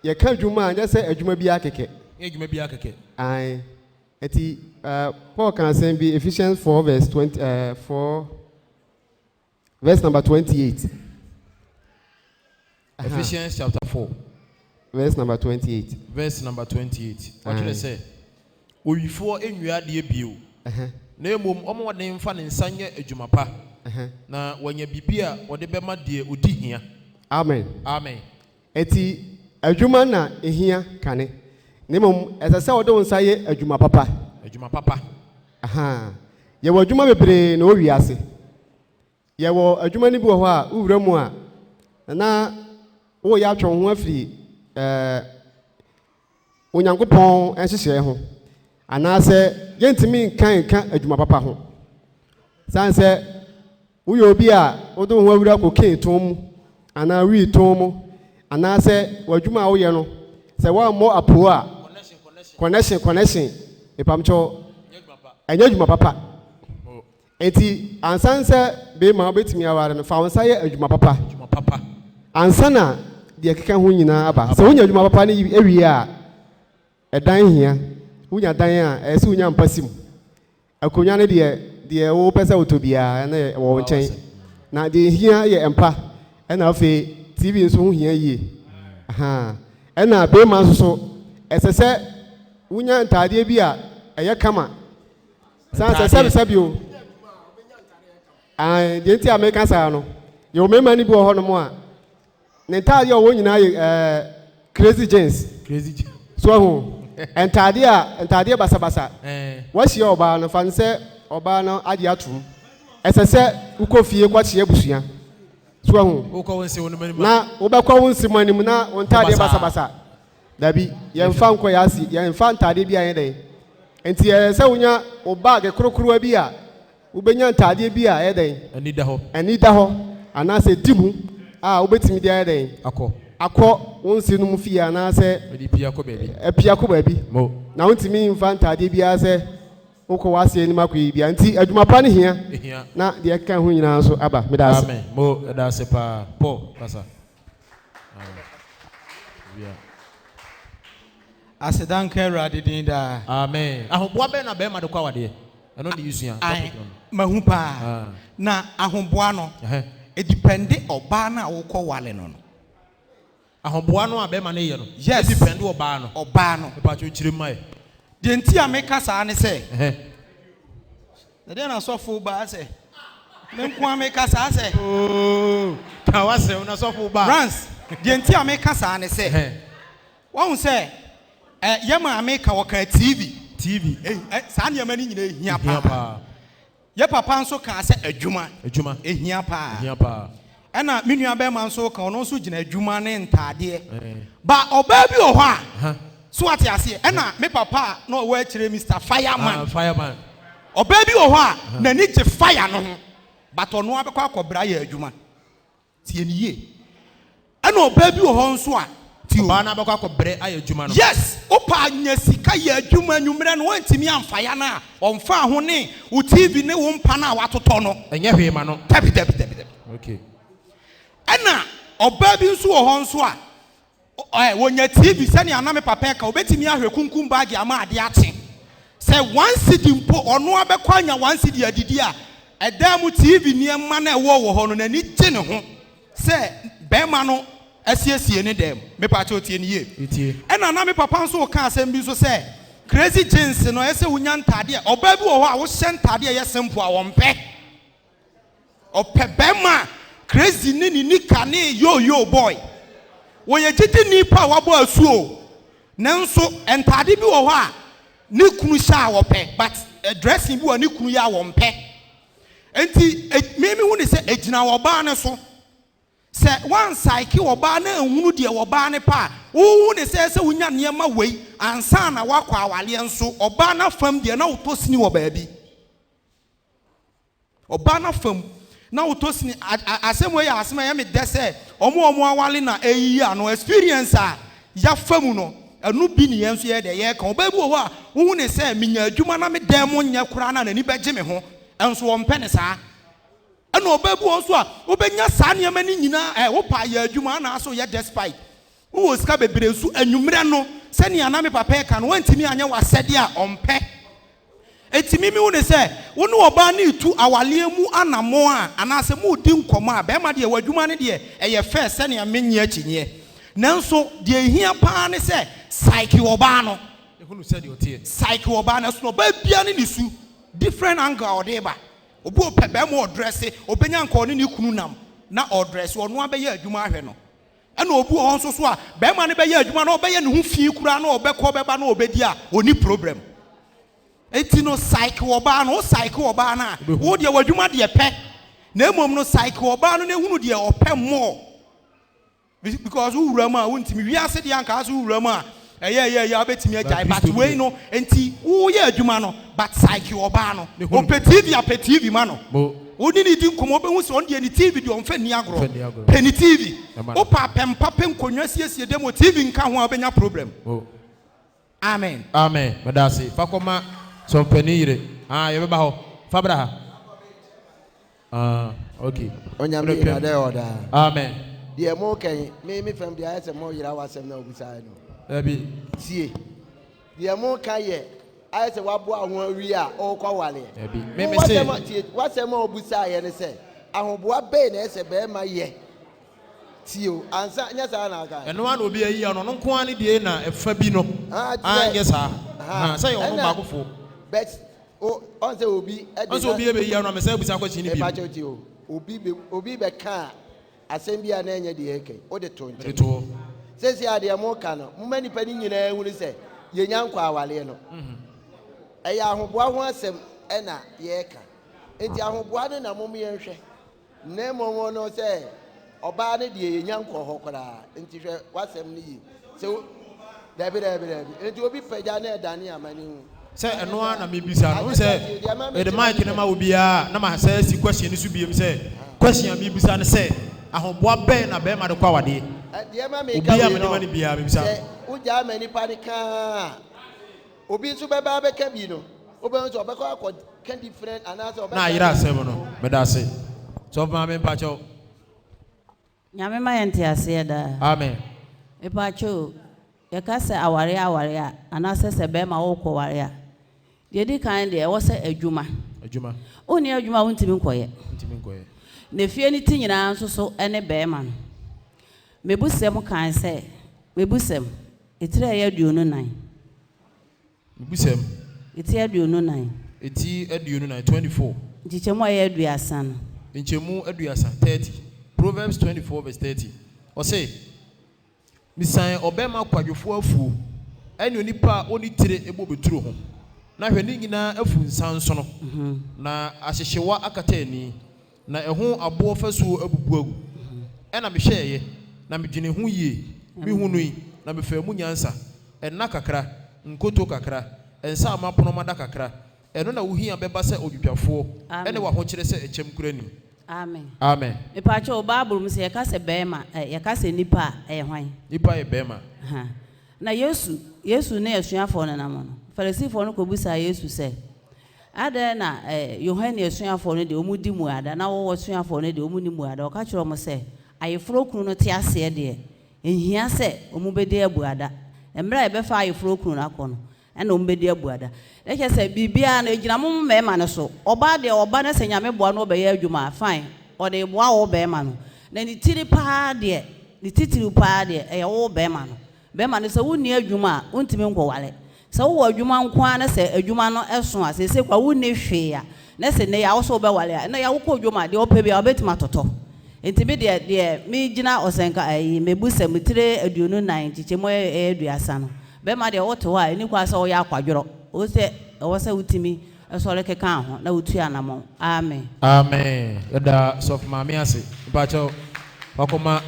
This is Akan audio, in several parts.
Yɛka adwuma a, nyɛ sɛ adwuma biara kɛkɛ. Nyɛ adwuma biara kɛkɛ. Ae. Enti Paul ka asɛm bi, Ephesians 4 verse 20, 4 verse number 28. Ephesians chapter 4. Verse number 28. Verse number 28. Wɔtwerɛ sɛ, Owifoɔ nwia adeɛ bio, na mmom ɔmmɔ mmɔden mfa ne nsa nyɛ adwuma pa, na wanya biribi a ɔde bɛma deɛ ɔdi hia. Amen. Amen. Enti adwuma na ehia kane, na mmom ɛsɛ sɛ wode wo nsa yɛ adwuma papa. Adwuma papa. Ahaa. Yɛwɔ adwuma bebree na wɔ wiase. Yɛwɔ adwuma no bi wɔ hɔ a wowura mu a na woreyɛ atwe wo ho afiri ɛɛ Onyankopɔn nhyehyɛe ho, anaasɛ yɛntumi nka nka adwuma papa ho. Sane sɛ woyɛ obi a wode wo ho awura cocaine tɔn mu anaa wii tɔn mu, anaasɛ w'adwuma a woyɛ no, sɛ woammɔ apoo a, connection connection, mepamkyɛw, ɛnyɛ adwuma papa. Enti ansa sɛ beema wobɛtumi aware no, fa wo nsa yɛ adwuma papa ansa na deɛ ɛkeka ho nyinaa aba. Sɛ wonya adwuma papa no wie a, ɛdan hia. Wonya dan a, ɛyɛ sɛ wonya mpa si mu. Akonnwa no deɛ, deɛ wopɛ sɛ wotɔ biara na ɛwɔ wo nkyɛn. Na deɛ ɛhia yɛ mpa, ɛna afei TV nso ho hia yie. Ɛna beema nso so, ɛsɛ sɛ wonya ntaadeɛ bi a ɛyɛ kama. San sɛ sɛbisɛbi o. Ae, deɛ nti a meka saa no, yɛwɔ mmarima no bi wɔ hɔnom a, ne ntaadeɛ a ɔwɔ nyinaa yɛ ɛɛ crazy jeans. Crazy jeans. So ahu, ntaadeɛ a ntaadeɛ basabasa. Wahyia ɔbaa no, fa no sɛ ɔbaa no agye atom. Ɛsɛ sɛ wokɔ fie kɔkyea abusua. So ahu. Wokɔ wo nsew no anim a. Na wobɛkɔ wo nsew anim na wo ntaadeɛ basabasa. Dabi, yɛmfa nkɔ yɛn ase, yɛmfa ntaadeɛ bi a ɛnyɛ dɛn. Nti ɛyɛ sɛ wonya wo bag korokorowa bi a wobɛnya ntaadeɛ bi a ɛyɛ dɛn? Ani da hɔ. Ani da hɔ anaasɛ di mu a wobɛtumi de ayɛ dɛn? Akɔ. Akɔ wo nse no mu fie anaasɛ. Ɛde pia kɔ baabi. Apia kɔ baabi. Mo. Na wontumi mfa ntaadeɛ biara sɛ wokɔ w'ase anim akɔyi biara. Nti adwuma pa no hia. Ehia. Na deɛ ɛkeka ho nyinaa nso aba. Meda ase. Amen. Mo, ɛda ase paa. Paul, kasa. Aseda nka Awurade din daa. Amen. Ahoboa bɛn na bɛrima de kɔ awadeɛ? Ɛno ne yɛsua. Ae, mahu paa. Na ahoboa no, ɛdipɛnde ɔbaa no a wokɔ wale no no. Ahoboa no a bɛrima no yɛ no, Yes. ɛdipɛnde ɔbaa no. Ɔbaa no. Mepakyɛw kyerɛ mu ma yɛ. Deɛ nti a meka saa ne sɛ, na deɛ na sɔfo baa sɛ, me nko ara meka saa sɛ. Oo, ka w'asɛm na sɔfo baa. Rans, deɛ nti a meka saa ne sɛ, wahu sɛ, ɛ, yɛ maame ka ɔkaa TV. TV. Ɛ, ɛ, saa nneɛma no nyinaa ehia Ehia paa. paa. Yɛ papa nso kaa sɛ adwuma. Adwuma. Ehia paa. Ehia paa. Ɛna me nua bɛrima nso ka ɔno nso gyina adwuma ne ntaadeɛ. Ba ɔbaa bi wɔ hɔ a, so wate aseɛ? Ɛna me papa a na ɔwɔ akyire Mister Fireman. Ah, Fireman. Ɔbaa bi wɔ hɔ a, n'ani gye fire no ho, but ɔno ara bɛkɔ akɔbra ayɛ adwuma. Tie no yie. Ɛna ɔbaa bi wɔ hɔ nso a, tie o. Ɔbaa no abɛkɔ akɔbrɛ ayɛ adwuma no. Yes, wopɛ a nya sika yɛ adwuma anwummerɛ no woantumi amfa ya no a, ɔmfaa ho ne wo TV ne wo mpa no a woatotɔ no. Ɛnyɛ hwee ma no. Dabi, dabi, dabi, dabi. Okay. Ɛna ɔbaa bi nso wɔ hɔ nso a, ɛ, wɔnya TV sɛnea na me papa ɛka, ɔbɛtumi ahwɛ Kunkum Bhagya ama adeɛ akye. Sɛ one cedi mpo, ɔno ara bɛkɔ anya one cedi adidi a, ɛdan mu TV nneɛma no a ɛwɔ wɔ hɔ no, n'ani gye ne ho sɛ barima no asiesie ne dan mu. Mepakyɛw tie no yie. Metie. Ɛna na me papa nso reka asɛm bi nso sɛ, crazy jeans no, ɛsɛ sɛ wonya ntaadeɛ. Ɔbaa bi wɔ hɔ a, wohyɛ ntaadeɛ a ɛyɛ simple a, ɔmpɛ. Ɔpɛ bɛrima a crazy ne ne nika ne yo yo boy. Wɔyɛ gyidini pa a wabɔ asu o, nanso ntaade bi wɔ hɔ a ne kunu hyɛ a ɔpɛ but dressing bi wɔ a ne kunu yɛ a wɔmpɛ. Nti me mehu ne sɛ egyina ɔbaa no so. Sɛ woansaeke ɔbaa na anhunu deɛ ɔbaa no pɛ a, wohu ne sɛ ɛsɛ wonya nneɛma wei ansa na woakɔ awareɛ nso ɔbaa no afam deɛ na wotɔ sini wɔ baabi. Ɔbaa no afa mu na wotɔ sini. Asɛm wei yɛ asɛm a ɛyɛ me dɛ sɛ wɔn a wɔaware na ɛreyiyi ano. Experience a yɛafa mu no, ɛno bi ne yɛn nso yɛyɛ dɛ yɛreka. Ɔbaa bi wɔ hɔ a, wohu no sɛ menya adwuma na me dan mu nyɛ koraa no a, n'ani bɛgye me ho. Nso ɔmpɛ no saa. Ɛna ɔbaa bi wɔ hɔ nso a, wobɛnya saa nneɛma no nyinaa, ɛ, wopɛ a yɛ adwuma anaasɛ woyɛ despite. Wowɔ sika bebree nso anwummerɛ no, sɛnea na me papa reka no, woantumi anyɛ w'asɛdeɛ a ɔmpɛ. Enti me mehu no sɛ, wo ne ɔbaa no retu awaleɛ mu anammɔn a, anaasɛ moredi nkɔmmɔ a, barima deɛ w'adwuma no deɛ, ɛyɛ fɛ sɛnea mennye akyinnyeɛ. Nanso deɛ ɛhia pa ara ne sɛ, psyche ɔbaa no. Hunu sɛdeɛ ɔteɛ. Psyche ɔbaa no. Ɛsono ɔbaa biara ne ne su, different angle a ɔde reba. Obi ɔpɛ barima a ɔdrɛse, ɔbɛnya nka ɔne ne kunu nam na ɔredrɛse, ɔno ara bɛyɛ adwuma ahwɛ no. Ɛna obi wɔ hɔ nso so a, barima no bɛyɛ adwuma na ɔbɛyɛ ne ho fi koraa na ɔbɛkɔ bɛba na ɔbɛdi a, ɔnni problem. Enti no psyche ɔbaa no, wo psyche ɔbaa no a, wo deɛ w'adwuma deɛ pɛ, na mmom no psyche ɔbaa no na ehunu deɛ ɔpɛ more. Because wo wura mu a wontumi, wiase deɛ anka ase wo wura mu a, ɛyɛ ɛyɛ ɛyɛ a wobɛtumi agyae, but wei no, enti woyɛ adwuma no, but psyche ɔbaa no. Ɔpɛ TV a, pɛ TV ma no. Wo ne no di nkɔmmɔ, wobɛhu sɛ ɔno deɛ ne TV deɛ ɔmfa nni agorɔ. Pɛ ne TV. Wopɛ a pɛ mpa, pɛ nkonnwa siesie dan mu, TV nka ho a wobɛnya problem. Amen. Amen medase fa kɔ ma sɔfopanin yere ah yɛbɛba hɔ fa bra ha ah ok Onyame wode yera twam dɛ ɔdaa. Amen. Deɛ mo ka yi, me me fam deɛ ayɛ sɛ mo yera w'asɛm na obisaeɛ no. Dabi. Tie. Deɛ mo ka yɛ ayɛ sɛ waboa ho awie a ɔrekɔ waleɛ. Dabi. Me Wo me se. w'asɛm a tie w'asɛm a obisaeɛ ne sɛ ahoboa bɛn na ɛsɛ bɛrima yɛ. Tie o, ansa nyɛ saa na aka. Ɛno ara na obi ayi ano, ɔno nko ara ne deɛ na ɛfa bi no Ah, te sɛ anyɛ saa. aha Ahaa, sɛ yɛ ɔno ɛna baako foɔ. but o ɔn sɛ obi Ɔn ɛde sɛ na obi ɛbɛyi ano a mesan abisa question no bio. mepa kyɛw tie o, obi bɛ obi bɛka asɛm bi a na ɛnyɛ deɛ ɛka yi, wode to Mede nkyɛn. to hɔ. Seesei a deɛ moka no, momma nnipa no nyinaa nhunu sɛ yɛnya nkɔ awareɛ no. Ɛyɛ ahoboa ho asɛm na yɛreka. Enti ahoboa no na mom yɛnhwɛ. Na mmom no sɛ ɔbaa no deɛ yɛnya nkɔ hɔ koraa. Enti hwɛ w'asɛm no yie. Sɛ wo, dabi dabi dabi. Enti obi pagya na ɛdane amane hu. Sɛ Anyɛ ɛno ara saa, na mebisa no. Wohu anyɛ sɛ saa tie deɛ ɛma mede mekyerɛ mic ne no sɛ. ma obiara a, na masan asi question no so biom sɛ, question a mebisa ne sɛ, ahoboa bɛn na barima de kɔ awadeɛ? Deɛ ɛma meka Obiara a wei mede ma no, no biara mebisa sɛ no. wogyaa ma nipa no ka a, obi nso bɛba abɛka bi no, wobɛhu sɛ ɔbɛkɔ akɔka different anaasɛ Na ɔbɛka ayera deɛ. asɛm no. Meda ase. Sɔfo maame mpakyɛw. Nyame ma yɛn nteaseɛ daa. Amen. Mepaakyɛw o, yɛka sɛ awareɛ awareɛ a, anaasɛ sɛ bɛɛma wokɔ ware a, deɛ ɛdi kan deɛ ɛwɔ sɛ adwuma. Adwuma. Wonni adwuma a wontumi nkɔyɛ. Wontumi nkɔyɛ. Na fie no ti nyinaa nso so ne bɛɛma no. Mebusɛm kae sɛ, Mebusɛm, etire a ɛyɛ 24. Mebusɛm. Eti 24. Eti 24, 24. Nkyekyɛmu a ɛyɛ 30 no. Nkyɛmu 30, 30. Proverbs 24 verse 30. Ɔse, Misian ɔbarima kwadwofoɔ afuo, ɛne onipa a ɔnni tire bobeturo ho, na hwɛ, ne nyinaa afu nsansono, na ahyehyewa akata ani, na ɛho aboɔ fasuo abubu agu. Ɛnna mehwɛeɛ, na medwenee ho yie, mehunui, na mefaa mu nyansa. Nna kakra, nkoto kakra, nsa a mapono mada kakra, ɛno na wo hia bɛba sɛ odwotwafoɔ, ɛne Amen. w'ahokyerɛ sɛ ɛkyɛm kurani. Amen. Amen. Mepakyɛw, Bible mu sɛ yɛka sɛ bɛɛma ɛ, yɛka sɛ nipa a, ɛyɛ hwan? Nipa yɛ bɛɛma. Ha. Na Yesu, Yesu ne asuafoɔ no nam no, Farisifoɔ no kɔbisaa Yesu sɛ, Adɛn na ɛ, Yohane asuafoɔ no deɛ wɔdi mmuada, na wo w'asuafoɔ no deɛ wɔnni mmuada? Ɔka kyerɛɛ wɔn sɛ, Ayeforɔ kunu no te aseɛ deɛ, ɛnhia sɛ wɔbɛdi abuada. Mmerɛ a yɛbɛfa ayeforɔ kunu no akɔ no, ɛna wɔbɛdi abuada. Na kyerɛ sɛ, biribiara no, ɛgyina mo mmarima no so. Ɔbaa deɛ, ɔba na sɛ Nyame boa no ɔbɛyɛ adwuma a, fine, ɔde reboa wo barima no. Na ne tiri pa ara deɛ, ne titiriw pa ara deɛ, ɛyɛ wo barima no. Bɛrima no, sɛ wonni adwuma a, wontumi nkɔware. Sɛ wowɔ adwuma nko ara na sɛ adwuma no so a, seesei koraa wonni hwee a, na sɛ nnɛ yi a wo sɛ wobɛware a, nnɛ yi a wokɔ dwom a, deɛ wopɛ biara wobɛtumi atotɔ. Enti me deɛ, deɛ megyina ɔsɛnka ayi, mebusɛm tire 24 nkyekyɛmu a ɛyɛ 30 no, bɛrima deɛ wote hɔ a, ɛnni kwan sɛ woyɛ akwadworɔ. Ɛwɔ sɛ, ɛwɔ sɛ wotumi sɔre keka ho na wotu anammɔn. Amen. Amen yɛda sɔfo maame ase mpakyɛw wakɔma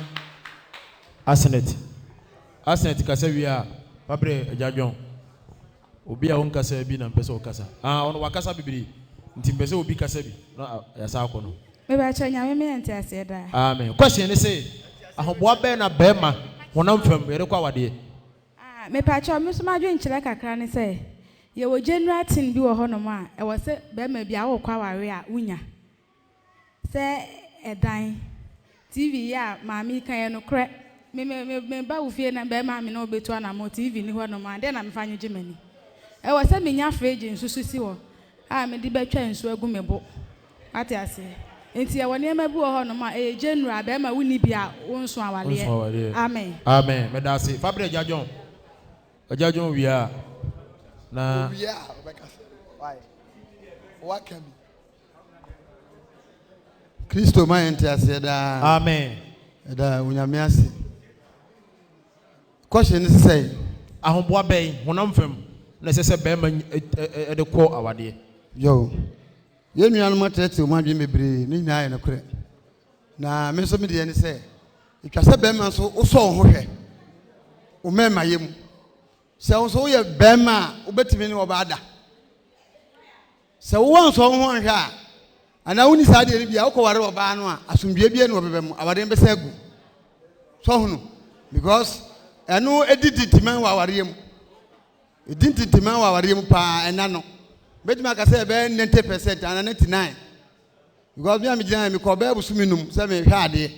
Asenet Asenet kasa wie a fa brɛ Agya John. Obi a ɔnkasaa bi na mpɛ sɛ ɔkasa. Ah ɔno wakasa bebree nti mpɛ sɛ obi kasa bi na yɛasan akɔ no. Mepakyɛw Nyame ma yɛn nteaseɛ daa. Amen. Question ne se, ahoboa bɛn na bɛɛma honam fam yɛde kɔ awadeɛ? Ah mepakyɛw me nso m'adwenkyerɛ kakra ne sɛ yɛwɔ general thing bi wɔ hɔ nom a ɛwɔ sɛ bɛɛma bi a wokɔ aware a wonya. Sɛ ɛdan, TV yi a maame yi ka yɛ nokorɛ. Me me me meba wo fie na bɛrima a me ne wo bɛtu anammɔn, TV nni hɔnom a, dɛn na mefa nyegye m'ani? Ɛwɔ sɛ menya fridge nso so si hɔ a mede bɛtwa nsuo agu me bo. Wate aseɛ? Nti yɛwɔ nneɛma bi wɔ hɔnom a ɛyɛ general, bɛrima wonni bi a wonso Wonso awareɛ. awareɛ. Amen. Amen. Meda ase. Fa brɛ Agya John. Agya John wie a na. Owie a ɔbɛka sɛ why waka bi. Kristo ma yɛn nteaseɛ daa. Amen. Ɛda Onyame ase. Kɔhyɛ ne sisɛe. Ahoboa bɛn, honam fam, na ɛsɛ sɛ barima de kɔ awadeɛ? Yo. Yɛn nuanom atrɛtrɛ mu adwene bebree, ne nyinaa yɛ nokorɛ. Na me nso me deɛ ne sɛ, ɛtwa sɛ bɛrima nso wosɔ wo ho hwɛ wo mmarima yɛ mu. Sɛ wo nso woyɛ bɛrima a, wobɛtumi ne ɔbaa da. Sɛ wowɔ nsɔ wo ho anhwɛ a, anaa wonni saa adeɛ no bi a, wokɔware ɔbaa no a, asomdwoeɛ biara ni wɔbɛba mu, awareɛ no bɛsa agu. So hono, because ɛno ɛdi tintiman wɔ awareɛ mu. Ɛdi ntintiman wɔ awareɛ mu paa ɛna no. Bɛtumi aka sɛ ɛbɛyɛ 90% anaa 99. Because me a megyina ha mekɔ bɛyɛ bosome num sɛ mehwɛ adeɛ.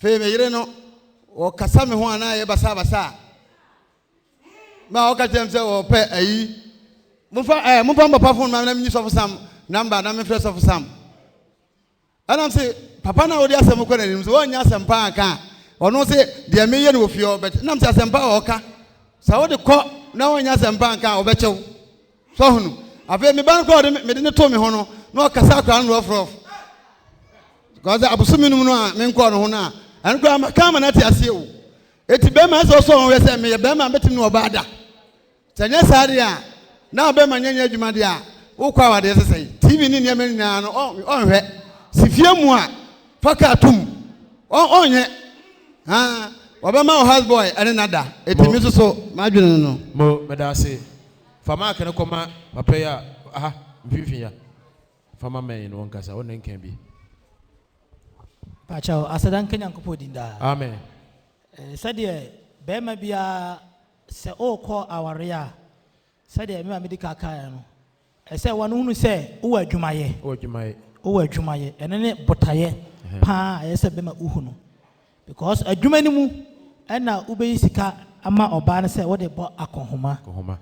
Afei me yere no, ɔkasa me ho anaa ɛyɛ basabasa a, ma ɔka kyerɛ m sɛ ɔpɛ ayi. Momfa ɛɛ momfa mo papa phone ma me na menyi sɔfo Sam number na memfrɛ sɔfo Sam. Ɛnam se papa no a wode asɛm kɔ n'anim sɛ wɔnyɛ asɛmpa anka a, ɔno se deɛ meyɛ no wɔ fie hɔ bɛkyɛ. Nam sɛ asɛmpa a ɔka sɛ wode kɔ na wɔnyɛ asɛmpa anka a ɔbɛkyɛw. So ahunu. Afei me ba no koraa ɔde mede ne to me ho no na ɔkasa akora no rɔfrɔf. Because abosome num no a menkɔɔ no ho no a ɛno koraa maka ama no ate aseɛ o. Eti bɛrima ɛsɛ ɔsɔ ho hwɛ sɛ meyɛ bɛrima a mɛtumi ne ɔbaa da. Sɛ ɛnyɛ saa deɛ a, na ɔbɛrima nyɛ nyɛ adwuma deɛ a, wokɔ awadeɛ sɛ sɛn? TV ne nneɛma nyinaa no, ɔnhwɛ. Si fie mu a, fa kaa tom. Ɔnyɛ. Haa, ɔbɛma wo house boy ɛne nada. Eti me nso so, m'adwene no no. Mo, meda ase. Fa mark no kɔma papa yi a, aha, mfimfini ya. Fa ma mɛn no ɔnkasa, wo ne nka bi. Pakyɛw, aseda nka Nyankopɔn din daa. Amen. Sɛdeɛ bɛrima biara sɛ ɔrekɔ awareɛ a, sɛdeɛ me maame di kan kaeɛ no, ɛsɛ sɛ wɔn hunu sɛ wowɔ adwumayɛ. Wowɔ adwumayɛ. Wowɔ adwumayɛ. Ɛno ne botaeɛ paa a ɛyɛ sɛ bɛrima wohu no. Because adwuma no mu ɛna wobɛyi sika ama ɔbaa no sɛ wode bɔ akɔnhoma. Akɔnhoma.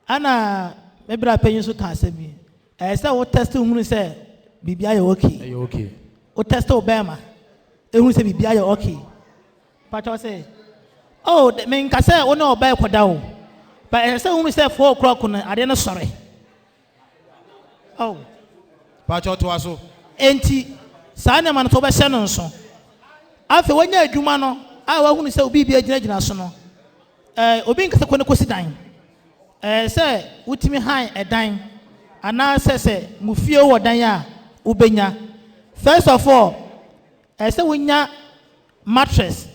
Ɛna me bra panyin nso ka asɛm bi. Ɛyɛ sɛ wo test hunu sɛ biribi ayɛ okay. Ɛyɛ okay. Wo test wo bɛrima ehunu sɛ biribi ayɛ okay. Pakyɛw sɛ, oh, menka sɛ wo ne ɔbaa ɛkɔda o, but ɛsɛ sɛ wohunu sɛ 4 o'clock no adeɛ no sɔre. Oh. Pakyɛw toa so. Enti saa nneɛma no so wobɛhyɛ no nso. Afei woanya adwuma no a woahunu sɛ obi bi agyinagyina so no, obi nka sɛ kɔ ne kɔsi dan. Ɛɛ sɛ wotumi han ɛdan anaasɛ sɛ mo fie wɔ dan a wobɛnya. First of all, ɛsɛ sɛ wonya mattress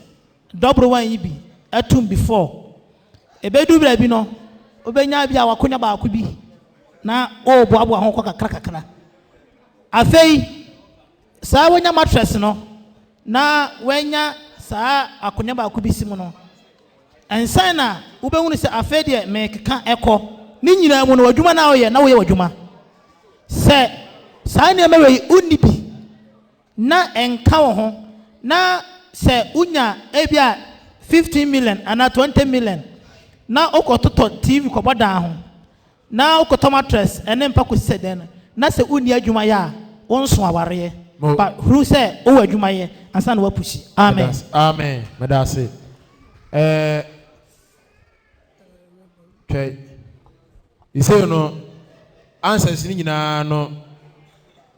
double one yi bi ɛtum before ebedu baabi no wobɛnya bi a wakonya baako bi na ɔreboaboa ho kɔ kakra kakra. Afei saa wonya mattress no na wanya saa akonya baako bi si mu no, nsan na wobɛhunu sɛ afei deɛ mekeka ɛkɔ ne nyinaa mu no, w'adwuma no a woyɛ na woyɛ w'adwuma sɛ saa nneɛma wei wonni bi na ɛnka wo ho na sɛ wonya ebi a 15 million anaa 20 million na wokɔtotɔ TV kɔbɔ dan ho na wokɔtɔ mattress ɛne mpa kɔsi sɛ dan no na sɛ wonni adwuma yɛ a, wonso awareɛ ba huru sɛ wowɔ adwuma yɛ ansa na woapusi. Amen. Amen. Meda ase. Ɛɛ twɛ isei no answers no nyinaa no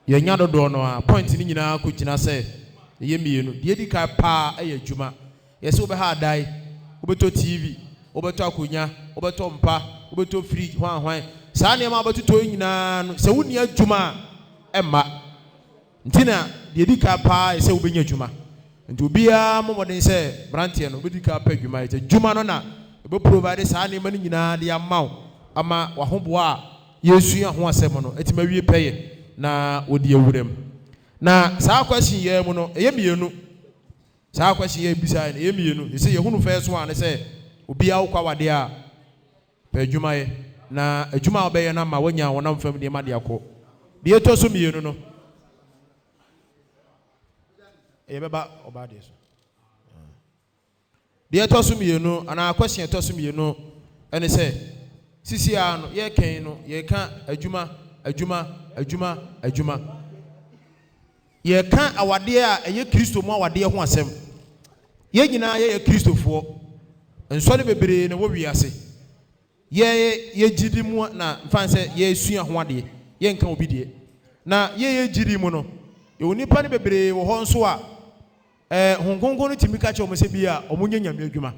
yɛnya dodoɔ no a point no nyinaa kɔgyina sɛ ɛyɛ mmienu. Deɛ ɛdi kan paa ɛyɛ adwuma. Yɛsɛ wobɛha adae, wobɛtɔ TV, wobɛtɔ akonnwa, wobɛtɔ mpa, wobɛtɔ fridge, hwan hwan. Saa nneɛma a wobɛtotɔ yi nyinaa no, sɛ wonni adwuma a, ɛmma. Nti na deɛ ɛdi kan paa yɛ sɛ wobɛnya adwuma. Nti obiara mmɔ mmɔden sɛ mmeranteɛ no wobɛdi kan pɛ adwuma. Ɛsɛ adwuma no na ɛbɛ provide saa nneɛma no nyinaa de ama wo ama w'ahoboa a yɛresua ho asɛm no atumi awie pɛyɛ na wɔde awura mu. Na saa question yi mu no, ɛyɛ mmienu. Saa question yi a yɛbisaeɛ no, ɛyɛ mmienu. Ɛsɛ yɛhunu first one ne sɛ obiara wokɔ awadeɛ a, pɛ adwuma yɛ. Na adwuma a wobɛyɛ no ama woanya wɔnam fam nneɛma de akɔ. Deɛ ɛtɔ so mmienu no, yɛbɛba ɔbaa deɛ so. Deɛ ɛtɔ so mmienu anaa question ɛtɔ so mmienu ɛne sɛ, sisi ara no yɛreka yi no yɛreka adwuma, adwuma, adwuma, adwuma. Yɛreka awadeɛ a ɛyɛ Kristo mu awadeɛ ho asɛm. Yɛn nyinaa yɛyɛ Kristofoɔ. Nsɔre bebree na ɛwɔ wiase. Yɛn yɛ gyidi mu na mfa no sɛ yɛresua ho adeɛ, yɛnka obi deɛ. Na yɛn yɛ gyidi mu no, yɛwɔ nnipa no bebree wɔ hɔ nso a, ɛɛ Honhom Kronkron no tumi ka kyerɛ wɔn sɛ bi a wɔn nyɛ Nyame adwuma.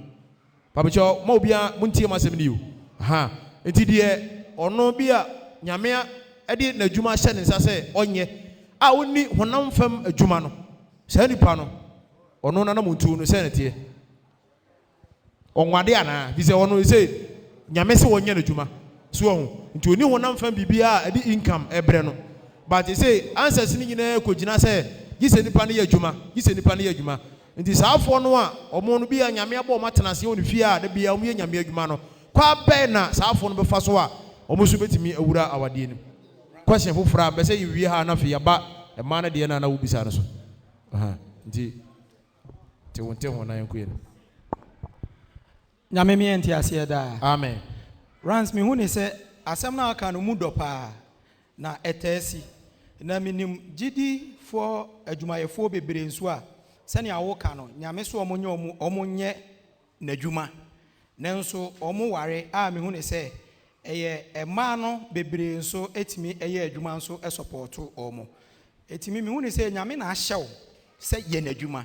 Pabokyɛw, ma obiara montie m'asɛm no yie o. Aha, nti deɛ ɔno bi a Nyame de n'adwuma ahyɛ ne nsa sɛ ɔnyɛ a ɔnni honam fam adwuma no, saa nipa no, ɔno n'anamontuo no sɛn na ɛteɛ? Ɔnwade anaa? Efisɛ ɔno ese Nyame se ɔnyɛ n'adwuma. So wahu? Nti onni honam fam biribiara a ɛde income ɛbrɛ no. But ese answers no nyinaa kogyina sɛ gye sɛ nipa no yɛ adwuma, gye sɛ nipa no yɛ adwuma. Nti saa foɔ no a ɔmo no bi a Nyame abɔ ɔmo atena ase wɔ ne fie a da biara ɔmo yɛ Nyame adwuma no, kwan bɛn na saa foɔ no bɛfa so a ɔmo nso bɛtumi awura awadeɛ no mu? Question foforɔ a mepɛ sɛ yɛwie ha na afei yɛaba mmaa no deɛ no a na wobisa no so. Aha, nti. Te wo nte ho na yɛnkɔ yɛn. Nyame me yɛnte aseɛ daa. Amen. Rans me hu ne sɛ asɛm no a woka no mu dɔ paa na ɛtaa si na me nim gyidi foɔ adwumayɛfoɔ bebree nso a sɛnea wo ka no Nyame so ɔmo nyɛ ɔmo ɔmo nyɛ nadwuma nanso ɔmo ware a me hu ne sɛ ɛyɛ mmaa no bebree nso tumi yɛ adwuma nso sɔpɔɔto wɔn. Ɛtumi mehu no sɛ Nyame na ahyɛ wo sɛ yɛ n'adwuma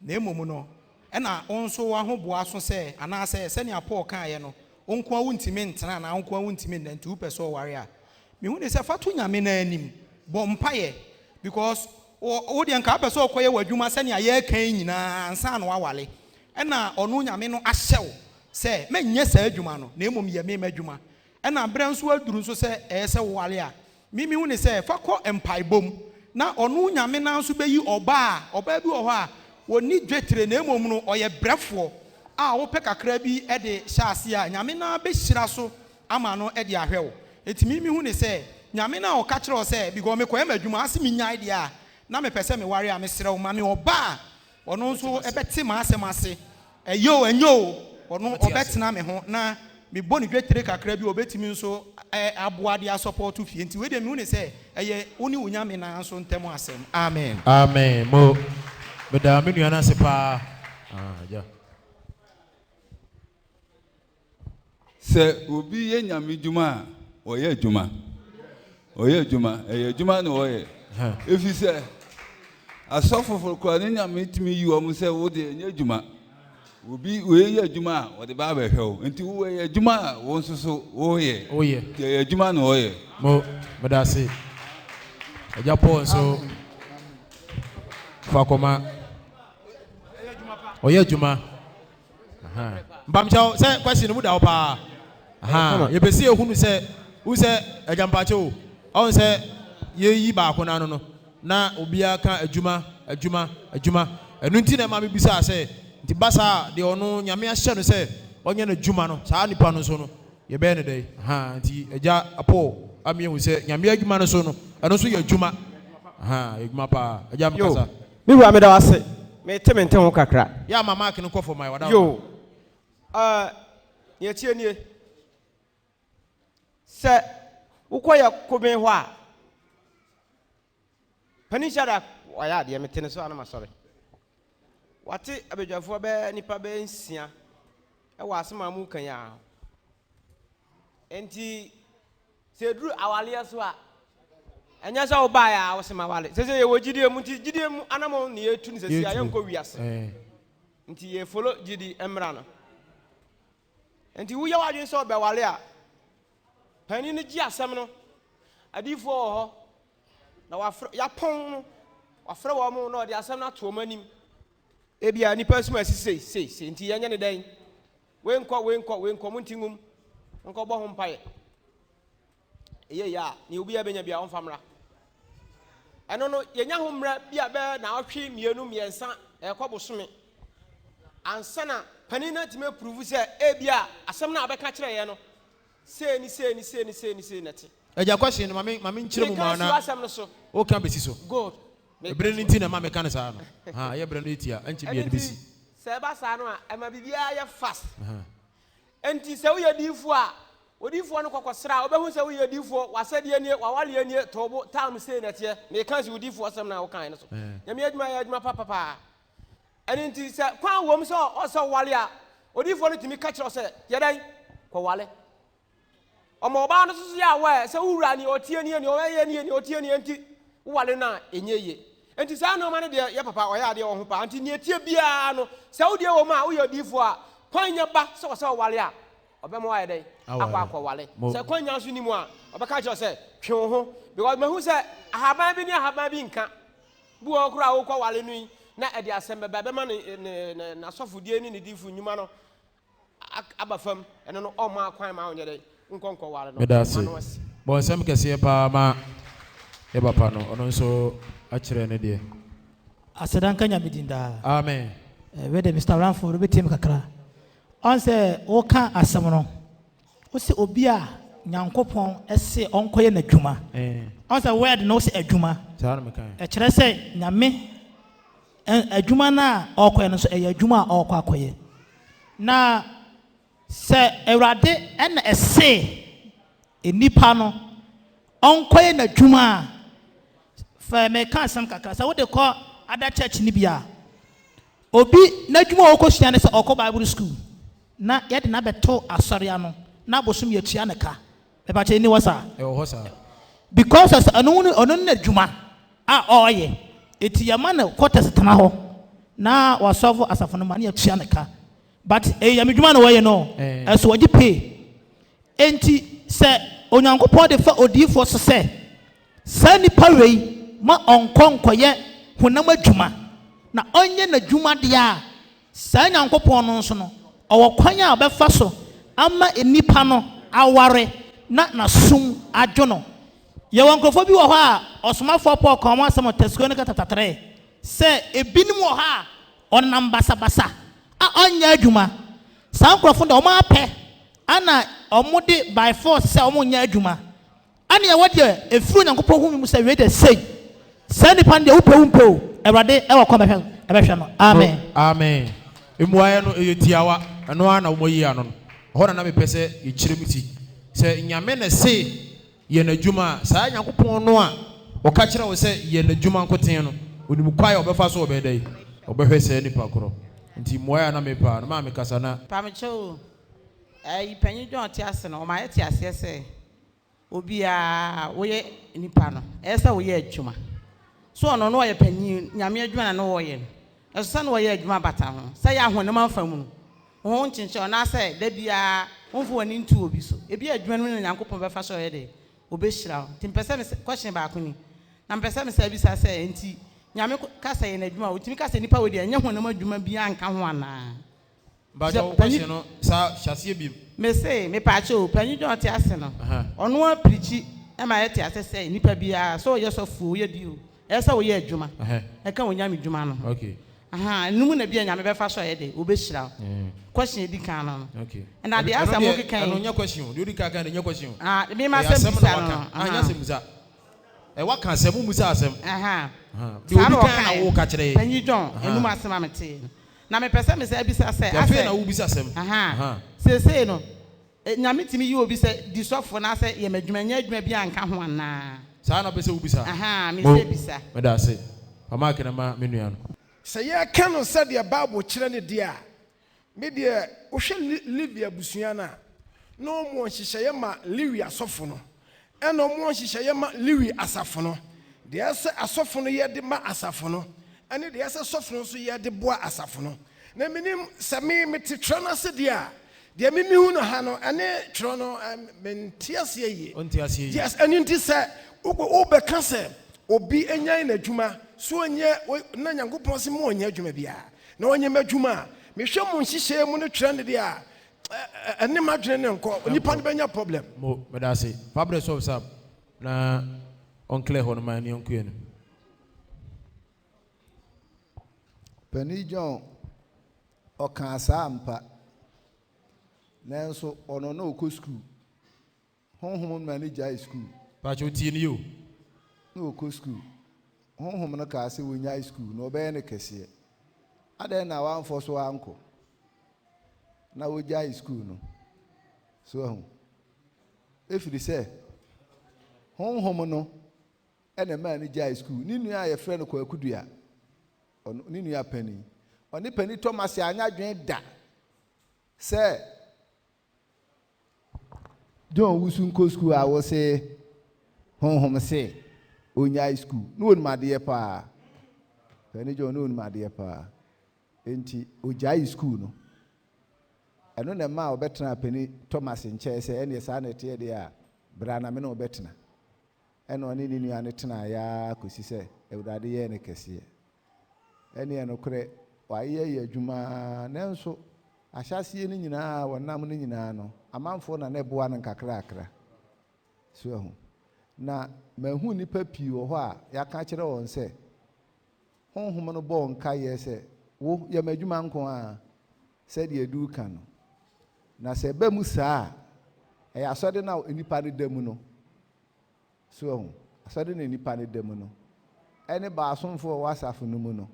na mmom no ɛna wo nso w'ahoboa so sɛ anaasɛ sɛnea Paul kaeɛ no wo nkoa wontumi ntena anaa wo nkoa wontumi nna nti wopɛ sɛ ɔware a mehu no sɛ fa to Nyame no anim bɔ mpaeɛ because wo deɛ nka wopɛ sɛ ɔkɔyɛ w'adwuma sɛnea yɛreka yi nyinaa ansa na waware ɛna ɔno Nyame no ahyɛ wo sɛ, Menyɛ saa adwuma no, na mmom yɛ me m'adwuma. Ɛna berɛ nso aduru nso sɛ ɛyɛ sɛ woware a, me mehu no sɛ, fa kɔ mpaebɔ mu, na ɔno Nyame no ara nso bɛyi ɔbaa a, ɔbaa bi wɔ hɔ a, ɔnni dwetire, na mmom no ɔyɛ brɛfoɔ a wopɛ kakra bi de hyɛ aseɛ a, Nyame no ara bɛhyira so ama no de ahwɛ wo. Enti me mehu no sɛ, Nyame no a ɔka kyerɛ wo sɛ, because mekɔyɛ m'adwuma, ase menyae deɛ a, na mepɛ sɛ meware a, mesrɛ wo ma me ɔbaa a ɔno nso bɛte m'asɛm ase, ɛyɛ o, ɛnyɛ o, ɔno ɔbɛtena me ho na mebɔ no dwetire kakra bi a ɔbɛtumi nso aboa de asɔpɔɔto fie. Nti wei deɛ mehu no sɛ ɛyɛ wo ne wo Nyame no ara nso ntam asɛm. Amen. Amen mo meda me nua no ase paa ah agya. Sɛ obi yɛ Nyame dwuma a, ɔyɛ adwuma. Ɔyɛ adwuma. Ɛyɛ adwuma na ɔyɛ. Ɛfiri sɛ, asɔfofo koraa ne Nyame tumi yi wɔn sɛ wo deɛ nyɛ adwuma. Obi wei yɛ adwuma a, ɔde ba abɛhwɛ wo. Nti wo ɛyɛ adwuma a wo nso so woyɛ. Woyɛ. Nti ɛyɛ adwuma na ɔyɛ. Mo, meda ase. Agya Paul nso fa kɔma. Ɔyɛ adwuma. Mpamkyɛw sɛ question no mu da hɔ paa. Yɛpɛ sɛ yɛhunu sɛ wohu sɛ agya mpakyɛ o ɔhu sɛ yɛyi baako no ano no na obiara ka adwuma adwuma adwuma ɛno nti na ɛma mebisaa sɛ nti ba saa a deɛ ɔno Nyame ahyɛ no sɛ ɔnyɛ n'adwuma no saa nipa no nso no yɛbɛyɛ no dɛn nti agya Paul ama yɛhu sɛ Nyame adwuma no so no ɛno nso yɛ adwuma yɛ adwuma paa agya mekasa. Me wura meda wo ase. Me te me nte ho kakra. Yɛ ama mark no kɔ fam ayɛ wada. Yoo eh nea ɛteɛ nie sɛ wokɔ yɛ koben hɔ a panin Shadrack wayɛ adeɛ mete ne so a na masɔre wate abadwafoɔ bɛɛ nipa bɛɛ nsia ɛwɔ asɛm a mu kan yi a nti Sɛ ɛduru awaleɛ so a, ɛnyɛ sɛ wobaeɛ a wose mawale. Sɛ sɛ yɛwɔ gyidie mu nti gyidie mu anamɔn ne yɛtu no sɛsi a yɛnkɔ wiase. Nti yɛ follow gyidi mmra no. Nti woyɛ w'adwene sɛ ɔbɛwale a, panin no gye asɛm no. Adiyifoɔ wɔ hɔ na wafrɛ yapɔn no wafrɛ wɔn na ɔde asɛm no ato wɔn anim. Ebia nipa sum asi sei sei sei nti yɛnyɛ ne dɛn? Wei nkɔ, wei nkɔ, wei nkɔ, monte ngum, nkɔbɔ ho mpaeɛ. Ɛyɛ yɛ a, nea obiara bɛnya biara ɔmfa mmra. Ɛno no, yɛnya ho mmerɛ bi a bɛyɛ naawɔtwe mmienu mmiɛnsa ɛrekɔ bosome ansa na panin no atumi apuruvu sɛ ebi a asɛm no a abɛka kyerɛ yɛn no sei ne sei ne sei ne sei ne sei na ɛte. Agya question no ma me ma me nkyerɛ mu ma na na asɛm no so. Woka besi so. Good. Ebere no nti na ɛma meka no saa no. Ha ɛyɛ bere no etia ɛnkyɛ bi Ɛno yɛde nti besi. Sɛ ɛba saa no a, ɛma biribiara yɛ fast. Enti sɛ woyɛ diyifoɔ a, odiyifoɔ no kɔ kɔsra a, ɔbɛhu sɛ woyɛ diyifoɔ, w'asɛdeɛ nie, w'awareɛ nie, to wo bo, time sei na ɛteɛ. Meka si wo diyifoɔ asɛm no a wokaeɛ no so. Nyame adwuma yɛ adwuma papa paa. Ɛno nti sɛ kwan wom sɛ ɔsɛ woware a, odiyifoɔ no tumi ka kyerɛ wo sɛ, yɛ dɛn? Kɔware. Ɔma ɔbaa no nso so yɛ aware sɛ wo wura nea ɔteɛ nie, nea ɔyɛ nie, nea ɔteɛ nie nti woware no a ɛnyɛ yie. Nti saa nneɛma no deɛ yɛ papa ɔyɛ adeɛ wɔ ho paa. Nti nea ɛteɛ biara no sɛ wo deɛ wɔ mu a woyɛ odiyifoɔ a kwan nya ba sɛ ɔsɛ ɔware a ɔbɛma woayɛ dɛn? Akɔ akɔware. Sɛ kwan nya nso ni mu a ɔbɛka akyerɛ wo sɛ twe wo ho because mahu sɛ ahaban bi ne ahaban bi nka. Bi wɔ hɔ koraa a wokɔware no yi na ɛde asɛm bɛba ɛbɛma ne ne n'asɔfodie ne ne diyifo nnwuma no aba fam, ɛno no ɔmma kwan ma ɔnyɛ dɛn nkɔ nkɔware no, Meda ase. ma no asi. Bɔ nsɛm kɛseɛ paa ma yɛ papa no, ɔno nso akyerɛ ne deɛ. Aseda nka Nyame din daa. Amen. Eh, wei de Mister Ramford wobɛtie me kakra. Ɔn sɛ woka asɛm no, wose obi a Nyankopɔn se ɔnkɔyɛ n'adwuma. Ɔn sɛ word no wose adwuma. Saa na mekae. Ɛkyerɛ sɛ Nyame Adwuma no a ɔrekɔyɛ no nso, ɛyɛ adwuma a ɔrekɔ akɔyɛ. Na sɛ Awurade na ɛse nnipa no ɔnkɔyɛ n'adwuma a, fɛ meka asɛm kakra, sɛ wode kɔ ada church no bi a, obi n'adwuma a ɔkɔsua ne sɛ ɔkɔ Bible school, na yɛde no abɛto asɔre ano, na abosom yɛtua ne ka. Mepakyɛ ɛni hɔ saa? Ɛwɔ hɔ saa. Because sɛ ɔno ne ɔno ne n'adwuma a ɔreyɛ, eti yɛma no quarters tena hɔ na wasɔvo asafo no ma ne yɛtua ne ka. But ɛyɛ Nyame dwuma na wɔyɛ no, ɛso wɔgye pay. Enti sɛ Onyankopɔn de fa odiyifoɔ so sɛ saa nipa wei ma ɔnkɔ nkɔyɛ honam adwuma na ɔnyɛ n'adwuma deɛ a, Saa Nyankopɔn no nso no, ɔwɔ kwan a ɔbɛfa so ama nnipa no aware na n'asom adwo no. Yɛwɔ nkurɔfoɔ bi wɔ hɔ a, ɔsomafoɔ Paul kaa wɔn asɛm wɔ Tesalonika chapter 3 sɛ ebinom wɔ hɔ a ɔnam basabasa a ɔnyɛ adwuma. Saa nkurɔfoɔ no deɛ wɔn ara pɛ ana wɔde by force sɛ wɔnyɛ adwuma. Ɛnneɛ wɔ deɛ ɛfiri Onyankopɔn home mu sɛ wei deɛ sei, saa nipa no deɛ wopɛ wompɛ o, Awurade wɔ kwan bɛhwɛ ɛbɛhwɛ no. Amen. Amen. Mmuaeɛ no ɛyɛ tiawa, ɛno ara na wɔayi ano no. Ɛhɔ na na mepɛ sɛ yɛkyerɛ mu ti. Sɛ Nyame na ɛse yɛ n'adwuma a, saa Nyankopɔn no a ɔka kyerɛ wo sɛ yɛ n'adwuma nkoten no, ɔnim kwan a ɔbɛfa so ɔbɛyɛ dɛn? Ɔbɛhwɛ saa nipa korɔ. Nti mmuaeɛ a na mepɛ ara no, maa mekasa na. Pamekyɛw o, ɛyi panyin John te ase no, ɔma yɛte aseɛ sɛ Obiara, woyɛ nipa no, ɛyɛ sɛ woyɛ adwuma. So ɔno no ɔyɛ panyin, Nyame adwuma na na ɔyɛ no. Ɛso sɛ na ɔyɛ adwuma bata ho, sɛ yɛ ahonam afa mu no, wo ho nkyenkyɛn anaasɛ da biara womfa w'ani nto obi so. Ebia adwuma no mu na Nyankopɔn bɛfa so ɔyɛ dɛ, obehyira wo. Nti mepɛ sɛ me, question baako ni, na mepɛ sɛ mesan bisa sɛ, nti Nyame ka sɛ yɛ n'adwuma a, otumi ka sɛ nipa wei deɛ ɛnyɛ honam adwuma biara nka ho anaa? Mpakyɛw wo question no saa hyɛ aseɛ biom. Mese mepaakyɛw o, panyin John ɔte ase no, ɔno ara pirikyi ma yɛte ase sɛ nipa biara, sɛ ɔyɛ sɔfo o, ɔyɛ deɛ o, ɛyɛ sɛ woyɛ adwuma ɛka Onyame dwuma no ho. Ahaa, ɛno mu na bi a Nyame bɛfa so ayɛ dɛ, ɔbɛhyira wo. Question a ɛdi kan no no. Ɛna deɛ asɛ mo keka yi. Ɛno nyɛ question o, deɛ odi kan kan no nyɛ question o. Ah, me ma asɛm bisa no no. Ah, nyɛ asɛm bisa. Ɛ waka asɛm, wo musa asɛm. Ahaa. Deɛ odi kan na wo ka kyerɛ yɛ. Panyin John, ɛnum asɛm a metee no. Na mepɛ sɛ mesan bisa sɛ, Nti afei na wobisa asɛm. Ahaa. Seesei no, Nyame tumi yi obi sɛ di sɔfo anaasɛ yɛ m'adwuma, nyɛ adwuma biara nka ho anaa? Saa na wopɛ sɛ wobisa? Ahaa, Mo, mesɛ bisa. meda ase. Fa mic no ma me nua no. Sɛ yɛka no sɛdeɛ Bible kyerɛ no deɛ a, Me deɛ, wohwɛ Levi abusua no a, na wɔwɔ nhyehyɛeɛ ma Lewi asɔfo no, ɛna wɔwɔ nhyehyɛeɛ ma Lewi asafo no. Deɛ ɛsɛ asɔfo no yɛ de ma asafo no, ɛne deɛ ɛsɛ sɔfo no nso yɛ de boa asafo no. Na menim sɛ me mete twerɛ no ase deɛ a, deɛ me mehu no ha no, ɛne twerɛ no, mente aseɛ yie. Wonte aseɛ yie. Yes, ɛno nti sɛ wobɛka sɛ obi nyae n'adwuma, so ɔnyɛ, na Nyankopɔn se ma ɔnyɛ adwuma biara. Na ɔnyɛ m'adwuma a mehwɛ mo nhyehyɛɛ mu no twerɛ no deɛ a, ɛne m'adwene no nkɔ. Onipa no bɛnya problem. Mo, meda ase. Fa brɛ sɔf sab na ɔnclear hɔ no ma yɛne ɔnkue no. Panin John, ɔkaa saa ampa. Nanso ɔno na ɔkɔ sukuu. Honhom no ma no gyaee sukuu. Pakyɛw tie no yie o. Na ɔkɔ sukuu. Honhom no kaa sɛ ɔnnyae sukuu na ɔbɛyɛ no kɛseɛ. Adɛn na wamfɔ so ankɔ na wogyae sukuu no? So ahu? Ɛfiri sɛ honhom no na ɛmaa no gyae sukuu. Ne nua a yɛfrɛ no Kwaku Dua, ɔno, ne nua panin, ɔne Panin Thomas anyɛ adwene da sɛ John wusu nkɔ sukuu a wose honhom se ɔnyae sukuu. Ne ɔnim adeɛ paa. Panin John ne ɔnim adeɛ paa. Enti ɔgyae sukuu no. Ɛno na ɛmaa ɔbɛtenaa Panin Thomas nkyɛn sɛ ɛneɛ saa na ɛteɛ deɛ a, bra na me ne wo bɛtena. Ɛna ɔne ne nua no tenaeɛ ara kɔsi sɛ Awurade yɛɛ no kɛseɛ. Ɛneɛ nokorɛ wayeyɛ yɛ adwuma ara, nanso ahyɛaseɛ no nyinaa a wɔnam no nyinaa no, amanfoɔ na na ɛboa no nkakrakra. So ahu? Na mahu nnipa pii wɔ hɔ a yɛaka akyerɛ wɔn sɛ, Honhom no bɔɔ nkaeɛ sɛ, Wo, yɛ m'adwuma nko ara, sɛdeɛ Adu reka no. Na sɛ ɛba mu saa a, ɛyɛ asɔde no a nnipa no da mu no. So wahu? Asɔde no a nnipa no da mu no, ɛne baasomfoɔ a wɔwɔ asafo no mu no,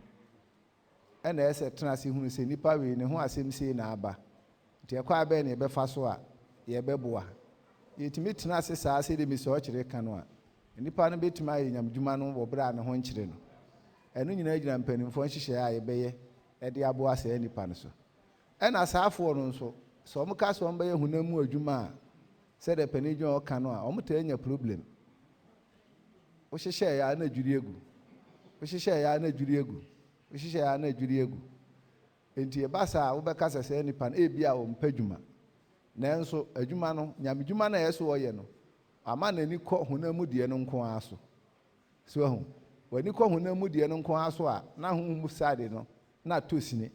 ɛna ɛsɛ sɛ tena ase hunu sɛ nnipa wei ne ho asɛm sei na aba. Nti ɛkwan bɛn na yɛbɛfa so a yɛbɛboa? Yɛtumi tena ase saa sɛdeɛ Mister Ɔkyere reka no a, nnipa no bɛtumi ayɛ nyamedwuma no wɔ berɛ a ne ho nkyere no. Ɛno nyinaa gyina mpanimfoɔ nhyehyɛeɛ a yɛbɛyɛ de aboa saa nnipa no so. Ɛna saafoɔ no nso, sɛ wɔka sɛ wɔbɛyɛ honam mu adwuma a, sɛdeɛ Panin John ɔka no a, wɔtaa nya problem. Wohyehyɛeɛ a na adwiri agu. Wohyehyɛeɛ a na adwiri agu. Wohyehyɛeɛ a na adwiri agu. Enti ɛba saa a, wobɛka sɛ saa nipa no, ebia ɔmpɛ adwuma. Nanso adwuma no, nyamedwuma no a ɛyɛ sɛ ɔyɛ no, ama n'ani kɔ honam mu deɛ no nko ara so. So wahu? W'ani kɔ honam mu deɛ no nko ara so a, na honhom mu side no, na atɔ sini.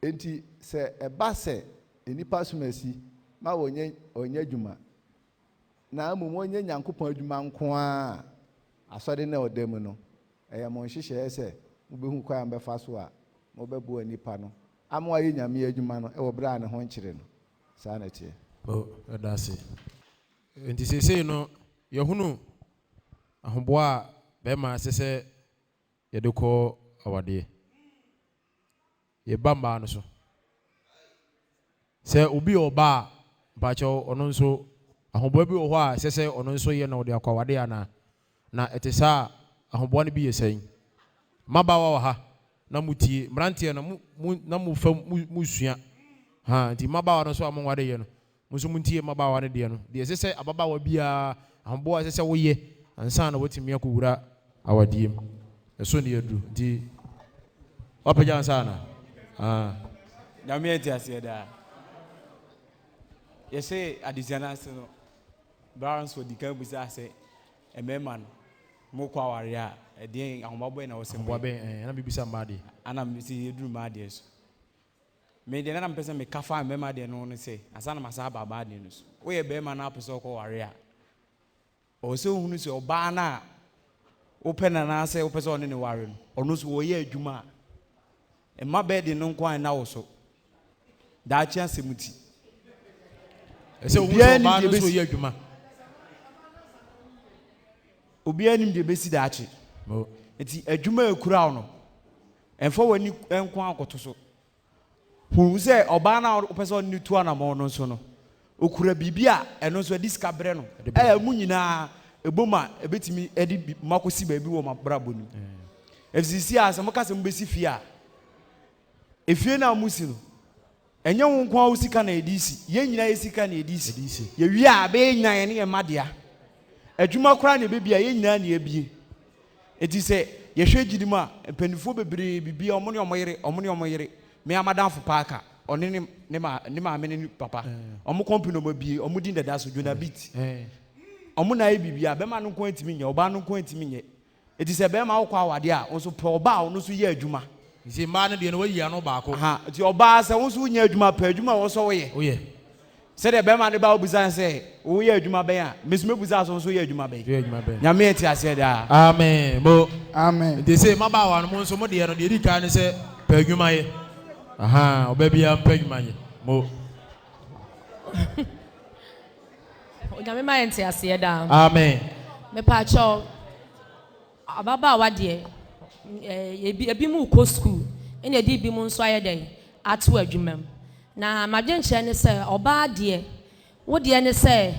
Enti sɛ ɛba sɛ nnipa som asi ma wɔnyɛ wɔnyɛ adwuma, na mmom wɔnyɛ Nyankopɔn adwuma nko ara a, asɔre no a ɔda mu no, ɛyɛ mo nhyehyɛeɛ sɛ mobɛhu kwan a mobɛfa so a mobɛboa nnipa no ama wɔayɛ Nyame adwuma no wɔ berɛ a ne ho nkyere no. Saa na ɛteɛ. Oh, yɛda ase. Enti seesei no, yɛahunu ahoboa a bɛrima ɛsɛ sɛ yɛde kɔ awadeɛ. Yɛba mmaa no so. Sɛ obi yɛ ɔbaa a, mpakyɛw ɔno nso ahoboa bi wɔ hɔ a ɛsɛ sɛ ɔno nso yɛ na ɔde akɔ awadeɛ anaa? Na ɛte saa a, ahoboa no bi yɛ sɛn? Mmabaawa wɔ ha na motie, mmeranteɛ no mo, mo, na mofa mu, mosua. Ha, nti mmabaawa no nso a monwareeɛ no, Mo nso montie mmabaawa no deɛ no, deɛ ɛsɛ sɛ ababaawa biara, ahoboa a ɛsɛ sɛ woyɛ ansa na woatumi akɔwura awadeɛ mu. Ɛso ne aduru. Nti, woapagya nsa anaa? Ah. Nyame nteaseɛ daa. Yɛhyɛ adesua no ase no, Bra nso ɔdi kan bisaa sɛ, mmarima no, mokɔ awareɛ a, ɛdeɛn ahoboa bɛn na ɛwɔ sɛ moyɛ? Ahoboa bɛn? Ɛɛ, na mebisa mmaa deɛ. Ana mese yɛduru mmaa deɛ so. Me deɛ na mepɛ sɛ meka fa mmarima deɛ no ho ne sɛ, ansa na masan aba abaa deɛ no so. Woyɛ barima na wopɛ sɛ wokɔware a, ɛwɔ sɛ wohunu sɛ ɔbaa no a wopɛ no anaasɛ wopɛ sɛ ɔne no ware no, ɔno nso ɔyɛ adwuma a, mma bɛɛden no nko ara nna wo so. Daakye asɛm nti. Ɛsɛ wohu sɛ ɔbaa no nso ɔyɛ adwuma. Obiara nim deɛ ɛbɛsi daakye. Nti adwuma a ɛkura wo no, Mfa w'ani nko ara nkɔto so. Hu sɛ ɔbaa no a wopɛ sɛ ɔne no tu anammɔn no nso no, ɔkura biribi a ɛno nso ɛde sika brɛ no. Ɛyɛ mo nyinaa ɛbom a ɛbɛtumi de mo akɔsi baabi wɔ mo abrabɔ no mu. Ɛfiri seesei a sɛ moka sɛ mobɛsi fie a, efie no a mosi no, Ɛnyɛ wo nko ara wo sika na yɛde si, yɛn nyinaa yɛ sika na yɛde si. Yɛwie a, ɛbɛyɛ yɛn nyinaa yɛne yɛn mma dea. Adwuma koraa na ɛbɛbie a, yɛn nyinaa na yɛabie. Enti sɛ yɛhwɛ gyidi mu a, mpanimfoɔ bebree bibia, wɔn ne wɔn yere, wɔn ne wɔn yere. Me ara m'adamfo Parker, ɔne ne ne ma ne maame ne ne papa, wɔn company na wɔabie, wɔn din dada so, Jonah Beat. Wɔn na ayɛ biribiara, bɛrima no nko ara ntumi nyɛ, ɔbaa no nko ara ntumi nyɛ. Enti sɛ bɛrima wokɔ awadeɛ a, wo nso pɛ ɔbaa a ɔno nso yɛ adwuma. Nti mmaa no deɛ no wayi ano baako. Aha, nti ɔbaa sɛ wo nso wonyɛ adwuma a, pɛ adwuma a ɛwɔ sɛ woyɛ. Woyɛ. Sɛdeɛ bɛrima no ba wobisa no sɛ, woyɛ adwuma bɛn a, me nso mɛbusa sɛ wo nso woyɛ adwuma bɛn. Woyɛ adwuma bɛn. Nyame yɛ nteaseɛ daa. Amen mo. Amen. Nti sei mmabaawa no mo nso mo deɛ no deɛ ɛdi kan ne sɛ pɛ adwuma yɛ. Ahaa, ɔbaa biara mpɛ adwuma nyɛ. Mo. Onyame ma yɛ nteaseɛ daa. Amen. Mepaakyɛw, ababaawa deɛ, ebi, ebi mu kɔ sukuu, Ɛna ɛde binom nso ayɛ dɛn? Ato adwuma mu. Na m'adwenkyerɛ ne sɛ, ɔbaa deɛ, wo deɛ ne sɛ,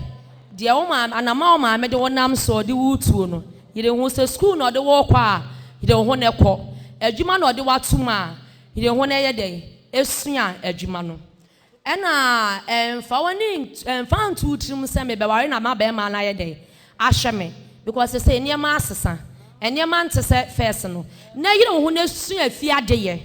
deɛ wo maame, anamɔ a wo maame de wo nam soɔ de wo retuo no, yere ho. Sɛ sukuu na ɔde wo rekɔ a, yere wo ho na kɔ. Adwuma na ɔde wo atom a, yere wo ho na yɛ dɛn? Sua adwuma no. Ɛna ɛmfa w'ani ɛmfa nto wo tirim sɛ mebɛware na ma bɛrima no ayɛ dɛn ahwɛ me because sesei nneɛma asesa nneɛma nte sɛ first no na yere wo ho na sua efie adeyɛ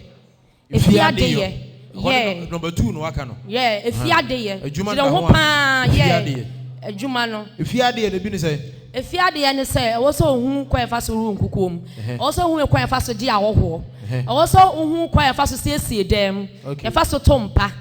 efie adeyɛ yɛ Number 2 no waka no. yɛ efie adeyɛ Adwuma yere da wo ho ho a paa efie yɛ adeyɛ. adwuma no. Efie adeyɛ no ebi ne sɛn? Efie adeyɛ ne sɛ ɛwɔ sɛ ohu kwan a yɛfa so horo nkukuo mu, ɛwɔ sɛ ohu kwan a yɛfa so gye ahɔhoɔ, ɛwɔ sɛ ohu kwan a yɛfa so siesie dan mu, yɛfa so to mpa,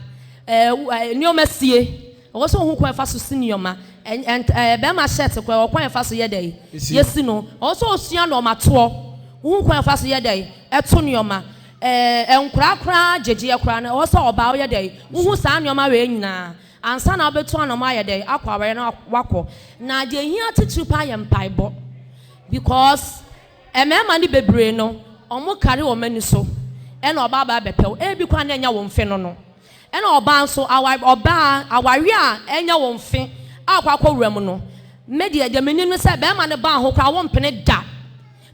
ɛɛ nneɛma sie, ɛwɔ sɛ ohu kwan a yɛfa so si nneɛma, ɛɛ bɛrima shirt koraa ɛwɔ kwan a yɛfa so yɛ dɛ yɛsi no, ɛwɔ sɛ osua nneɛma toɔ, ohu kwan a yɛfa so yɛ dɛ ɛto nneɛma, ɛɛ nkoraa koraa gyegyeɛ koraa no ɛwɔ sɛ ɔbaa ɔyɛ dɛ wohu saa nneɛma wei nyinaa. Ansa na wobɛtu anɔmɔ ayɛ dɛn akɔ awareɛ no wakɔ. Na deɛ ɛhia titiriw paa yɛ mpaebɔ because mmarima no bebree no wɔn kare wɔn ani so ɛna ɔbaa ba abɛpɛ wo ebi koraa na ɛnyɛ wo mfe no no ɛna ɔbaa nso aware ɔbaa awareɛ a ɛnyɛ wo mfe a akɔ akɔ wura mu no me deɛ deɛ menim ne sɛ barima no baa ho koraa wompene da.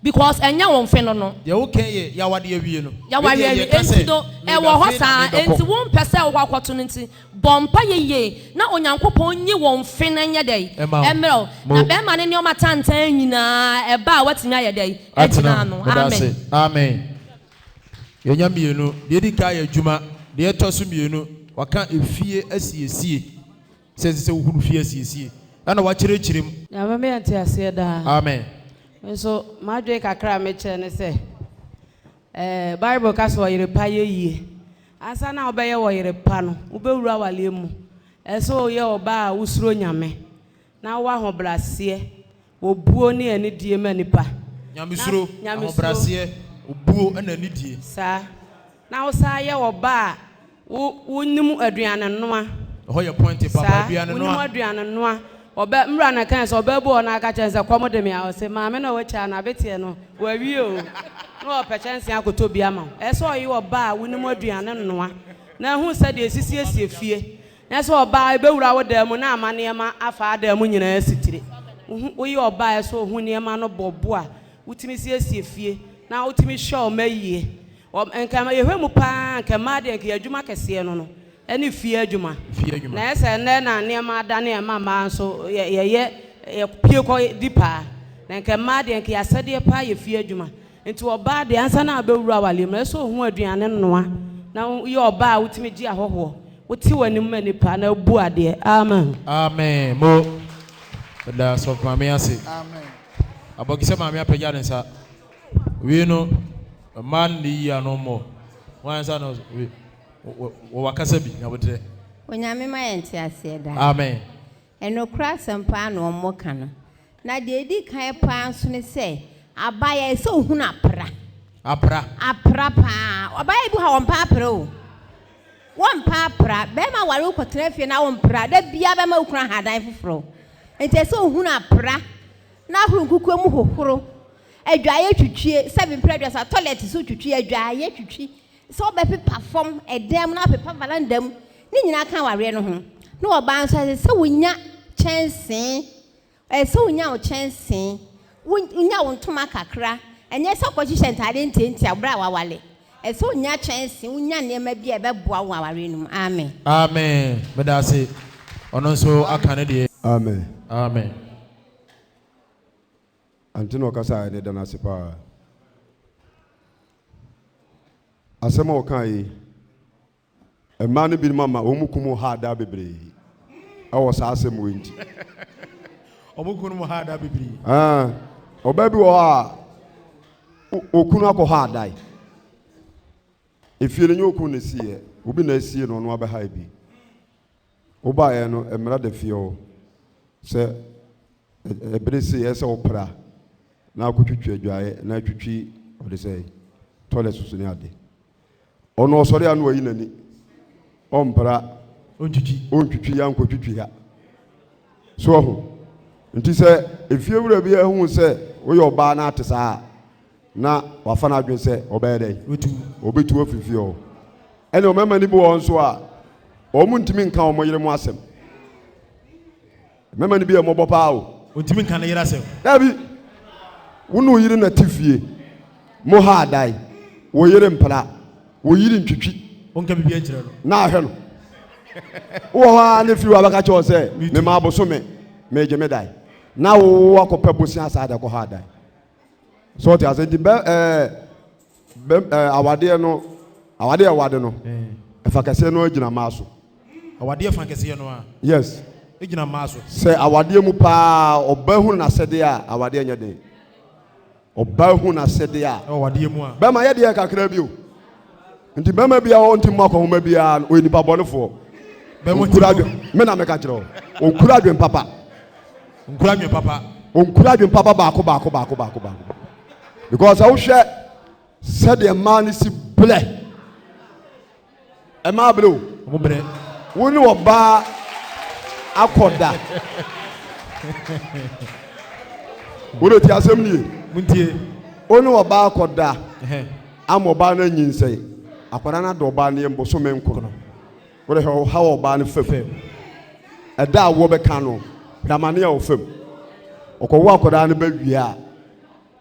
Because ɛnyɛ wo mfe no no. Deɛ wo kɛn yɛ yawade awie no. Yaware awie enti no ɛwɔ hɔ saa enti wo mpɛ sɛ wokɔ akɔto no nti bɔ mpaeɛ yie na Onyankopɔn nyi wo mfe no nyɛ dɛn ɛmmerɛ wo na bɛɛma no nneɛma tantan nyinaa ɛba a woatumi ayɛ dɛn agyina ano amen. Amen yɛnya mienu deɛ edi kan yɛ adwuma deɛ ɛtɔ so mienu waka efie asiesie. Sɛ ɛsɛ sɛ wohunu fie asiesie ɛna wakyerɛkyerɛ mu. Nyame ma yɛn nteaseɛ daa. Amen. Me nso m'adwene kakra a mekyerɛ ne sɛ, eh, Bible ka sɛ ɔyere pa yɛ yie. Ansa na wobɛyɛ ɔyere pa no, wobɛwura awareɛ mu. Ɛsɛ sɛ woyɛ ɔbaa a wosuro Nyame, na wowɔ ahobrɛaseɛ, obuo ne anidie ma nnipa. Nyamesuro, Na, nyamesuro. ahobrɛaseɛ, obuo ɛna anidie. Saa. Na wo san yɛ ɔba a wo wonim aduane noa. Ɛhɔ yɛ point papa, Saa, aduane wonim noa. aduane noa. Ɔbɛ, nwura na ɛkae sɛ ɔbaa bi wɔ hɔ na aka kyerɛ no sɛ kɔm de me a, ɔse maame no a wakyia no abeteɛ no, wawie o. Na ɔpɛ kyɛnsee akɔtɔ bi ama wo. Ɛsɛ sɛ ɔyɛ ɔba a wonim aduane noa na ahu sɛdeɛ ɛsi siesie fie. Nyɛ sɛ ɔbaa a ɛbɛwura wo dan mu na ama nneɛma afa adan mu nyinaa asitire. Wohu, woyɛ ɔbaa a ɛsɛ sɛ ɔhu nneɛma no bɔ bo a wotumi siesie fie na wotumi hwɛ wo mma yie. Wɔ, nka yɛhwɛ mu pa ara a, nka mmaa deɛ, nka yɛn adwuma kɛseɛ no no ne fie adwuma. Fie adwuma. Na ɛyɛ sɛ nnɛ na nneɛma adane a ɛma mmaa nso yɛ, yɛyɛ, yɛpue kɔ di paa. Na nka mmaa deɛ, nka yɛn asɛdeɛ pa ara yɛ fie adwuma. Nti ɔbaa deɛ, ansa na wabɛwura awareɛ mu no, ɛsɛ sɛ ɔhu aduane noa, na woyɛ ɔbaa a wotumi gye ahɔhoɔ, wote w'anim ma nnipa, na wobu adeɛ. Amen. Amen mo meda sɔfo maame ase. Amen. Abɔkisɛ maame apagya ne nsa. Wei no mmaa no na eyi ano mmɔ. Wɔn ansa na wɔ wakasa bi na wɔtrɛ. Onyame ma yɛn nteaseɛ daa. Amen. Ɛnokorɛ asɛm paa na ɔmo ka no. Na deɛ edi kan paa nso ne sɛ abaayewa ɛsɛ ohunu apra. Apra. Apra paa. Abaayewa bi hɔ a wɔmpɛ apra o. Wɔmpɛ apra. Bɛrima ware wo kɔtena fie na wompra. Da biara bɛma wo kunu ahadan foforɔ. Nti ɛsɛ ohunu apra na ahoro nkukuo mu hohoro. Adwaeɛ twitwie, sɛbe mprɛ aduasa, toilet so twitwi, adwaeɛ twitwi, sɛ wobɛpepa fam, ɛdan mu na wapepa valanda mu, ne nyinaa ka awareɛ no ho. Na ɔbaa nso ɛsɛ sɛ wonya kyɛnsee, ɛsɛ sɛ wonya wo kyɛnsee, wonya wo ntoma kakra, ɛnyɛ sɛ wokɔhyehyɛ ntadeɛ ntiantia berɛ a wawale. Ɛsɛ sɛ wonya kyɛnsee, wonya nneɛma bi a ɛbɛboa wo wɔ awareɛ no mu. Amen. Amen. Meda ase. Ɔno nso aka ne deɛ. Amen. Amen. Ante na ɔkasa a ɛne da no ase paa. Asɛm a ɔkaa yi, mmaa no binom ama wɔn kum ha adaa bebree ɛwɔ saa asɛm wei nti. Wɔn kunu mu ha adaa bebree. Ɔbaa bi wɔ hɔ a okunu akɔ hɔ adae. Efie no nyɛ okunu na esiiɛ, obi na esie no ɔno abɛha bi. Wobaeɛ no, mmara da fie hɔ sɛ ɛbere sei ɛsɛ sɛ wopra na akɔtwitwi adwaeɛ na atwitwi ɔde sɛ toilet so ne ade. Ɔno ɔsɔre a na wayi n'ani, ɔmpra, ɔntwitwi ya nkɔtwitwi ha. So ɔho nti sɛ efie wura bi ahu sɛ woyɛ ɔbaa na ate saa a, na wafa n'adwene sɛ ɔbɛyɛ dɛn? Ɔbɛtu afiri fie hɔ. Ɛne ɔmɛma no bi wɔ hɔ nso a, wɔn ntumi nka wɔn yere mu asɛm. Mmarima no bi yɛ mmɔbɔ paa o. Ontumi nka ne yere asɛm. Dabi. Wo ne wo yere na te fie. Mo ha adan. Wo yere mpra. Wo yere ntwitwi. Wonka biribi nkyerɛ no. Na ahwɛ no. Wowɔ hɔ ara ne firi hɔ abɛka kyerɛ wo sɛ mema abosome megye me dan. Na wo akɔpɛ bosea saa de akɔ ha adan. So ɔte ase nti bɛ ɛɛ bɛ ɛɛ awadeɛ no awadeɛ ɛwade no ɛfa kɛseɛ no gyina mmaa so. Awadeɛ fa kɛseɛ no a. Yes. Egyina mmaa so. Sɛ awadeɛ mu paa ɔbaa hu n'asɛdeɛ a awadeɛ nyɛ den. Ɔbaa hu n'asɛdeɛ a. Awadeɛ mu a. Bɛma yɛ deɛ kakra bi o. Nti bɛma bi a ɔnti mu akɔnhoma biara no ɔyɛ nipa bɔnefoɔ. Ɔnkura adwen me na meka kyerɛ wo. Ɔnkura adwen papa. Ɔnkura adwen papa. Ɔnkura adwen papa baako baako baako baako baako. Because sɛ wohwɛ sɛdeɛ mmaa no si blɛ. Mmaa brɛ o. Ɔmo brɛ. Wo ne ɔbaa akɔda. Wo de ti asɛm nie. Muntie. Wo ne ɔbaa akɔda ama ɔbaa no anyinsɛn. Akwadaa no ada ɔbaa no yam bosome nkono. Wo de hwɛ ɔhaw a ɔbaa no fam. Ɛda a woɔ bɛka no, hwɛ amane a ɔfam. Ɔkɔwo akwadaa no ba wie a,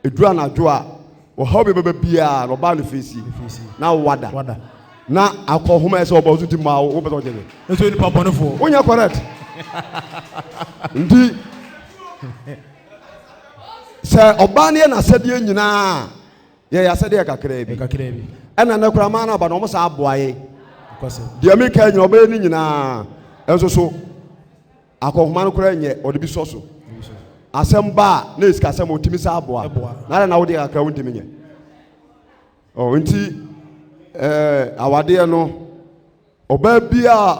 Ɛduru anadwo a, ɔhaw bi bɛba biara na ɔbaa no fesi na wada na akɔ homa ɛsɛ ɔbɔ so ti maa wo wopɛ sɛ ɔkyɛ sɛ. Nso nipa bɔnefoɔ. Wonyɛ correct. Nti sɛ ɔbaa no yɛ n'asɛdeɛ nyinaa yɛyɛ asɛdeɛ kakraa bi. Ɛna nnɛ koraa maa no aba no wɔn saa aboa yɛn. Deɛ meka nyina ɔbɛyɛ ne nyinaa nso so. Akɔnhoma no koraa nyɛ, ɔde bi sɔ so. Asɛm ba a, na esikasɛm otumi sa aboa. Na adɛn na wo deɛ kakra wontumi nyɛ? Oh, nti ɛɛ awadeɛ no, ɔbaa bi a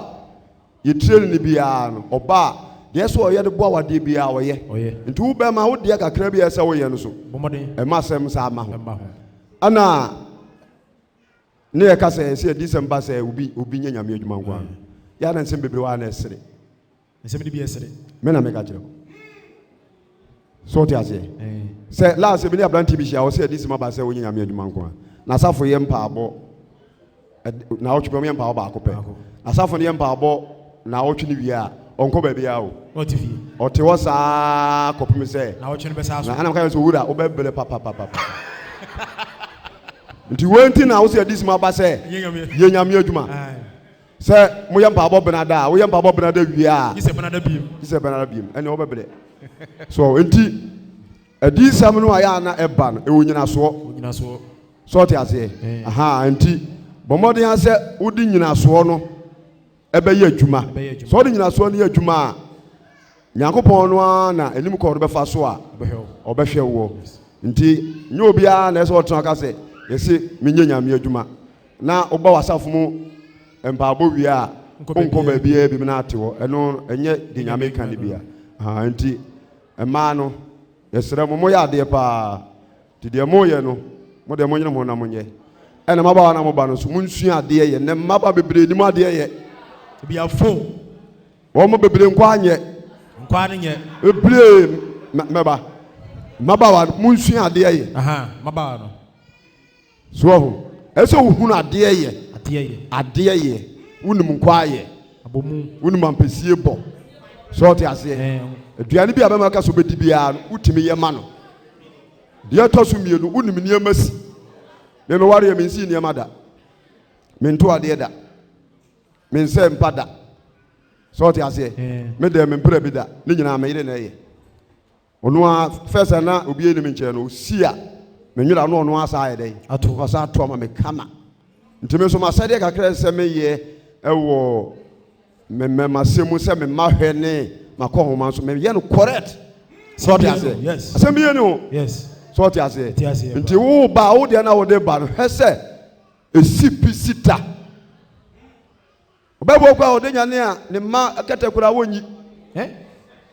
yɛtire no biara no, ɔbaa deɛ sɛ ɔyɛ de boa awadeɛ biara ɔyɛ. Nti wo bɛrima wo deɛ kakra bi a ɛsɛ woyɛ no so, ɛma asɛm saa ma ho. Ɛna Ne yɛka sɛ ɛsɛ adiyisɛm ba sɛ obi obi nyɛ nyame adwuma nko ara. Yɛ ana nsɛm bebree wɔ ha na ɛsere. Nsɛm no bi ɛsere. Me na meka kyerɛ wo. So wote aseɛ? Sɛ last me ne aberante bi hyia ɔsɛ adiyisɛm aba sɛ wonyɛ nyame adwuma nko ara. Na asafo yɛ mpaabɔ na ɔtwe bɛm yɛ mpaabɔ baako pɛ. Asafo no yɛ mpaabɔ na ɔtwe no wie a ɔnkɔ baabiara o. Ɔte fie. Ɔte hɔ saa kɔpem sɛ. Na ɔtwe no bɛsa so. Na ana meka sɛ owura wobɛbrɛ papapapa. Nti wei nti na wosɛ adism aba sɛ yɛ nyame adwuma. Sɛ moyɛ mpaabɔ benada a, woyɛ mpaabɔ benada wie a, gye sɛ benada biem. Gye sɛ benada biem, ɛnna wɔbɛbrɛ. So nti adiyisɛm no a yɛ ana ɛba no, ɛwɔ nyinasoɔ. Nyinasoɔ. So ɔte aseɛ. Aha nti bɔ mmɔden sɛ wode nyinasoɔ no ɛbɛyɛ adwuma. Sɛ ɔde nyinasoɔ no yɛ adwuma a, Nyankopɔn no ara na anim kɔ no bɛfa so a ɔbɛhwɛ woɔ. Nti nyɛ obiara na ɛsɛ ɔtena ka sɛ yɛse menyɛ Nyame adwuma na woba w'asafo mu mpaabɔ wie a wonkɔ baabiara bi na ate hɔ. Ɛno ɛnyɛ de Nyame ka no bia. Nti mmaa no yɛsrɛ mo moyɛ adeɛ paa. Nti deɛ moreyɛ no, mo deɛ monyere mo ho na monyɛ. Ɛna mmabaawa no a moba no nso, monsua adeɛ yɛ. Nnɛ mmabaa bebree nim adeɛ yɛ. Ebi afo. Wɔn mo bebree nkɔ anyɛ. Nkɔ ano nyɛ. Bebree mmɛba. Mmabaawa no, monsua adeɛ yɛ. Aha, mmabaawa no. So ɔho, ɛsɛ wohunu adeɛ yɛ. Adeɛ yɛ. Adeɛ yɛ. Wonim nkɔ ayɛ. Abomu. Wonim ampesie bɔ. So ɔte aseɛ. Aduane bi a bɛma ka so bɛdi biara no, wotumi yɛ ma no. Deɛ ɛtɔ so mmienu, wonim nneɛma si. Me mewareɛ mensii nneɛma da. Mento adeɛ da. Mensɛ mpa da. Sɛ ɔte aseɛ? Me deɛ mempra bi da. Ne nyinaa me yere na ɛyɛ. Ɔno ara first a na obi anim nkyɛn no, ɔsi a menwera na ɔno ara saa ayɛ dɛn? Ato. Ɔsan ato ama me kama. Nti me nso m'asɛdeɛ kakra sɛ meyɛ ɛwɔ Me mɛ m'asɛm mu sɛ me mma hwɛ ne m'akɔnhoma nso me yɛ no correct. Sɛ ɔte aseɛ. Yes. Asɛm bi yɛ ni o. Yes. Sɛ ɔte aseɛ. Te aseɛ. Nti wo ba wo deɛ na wo de ba no hwɛ sɛ esi pi si ta. Ɔbɛbɔ kɔ a ɔde nyane a ne mma kɛtɛ koraa wɔnyi. Eh?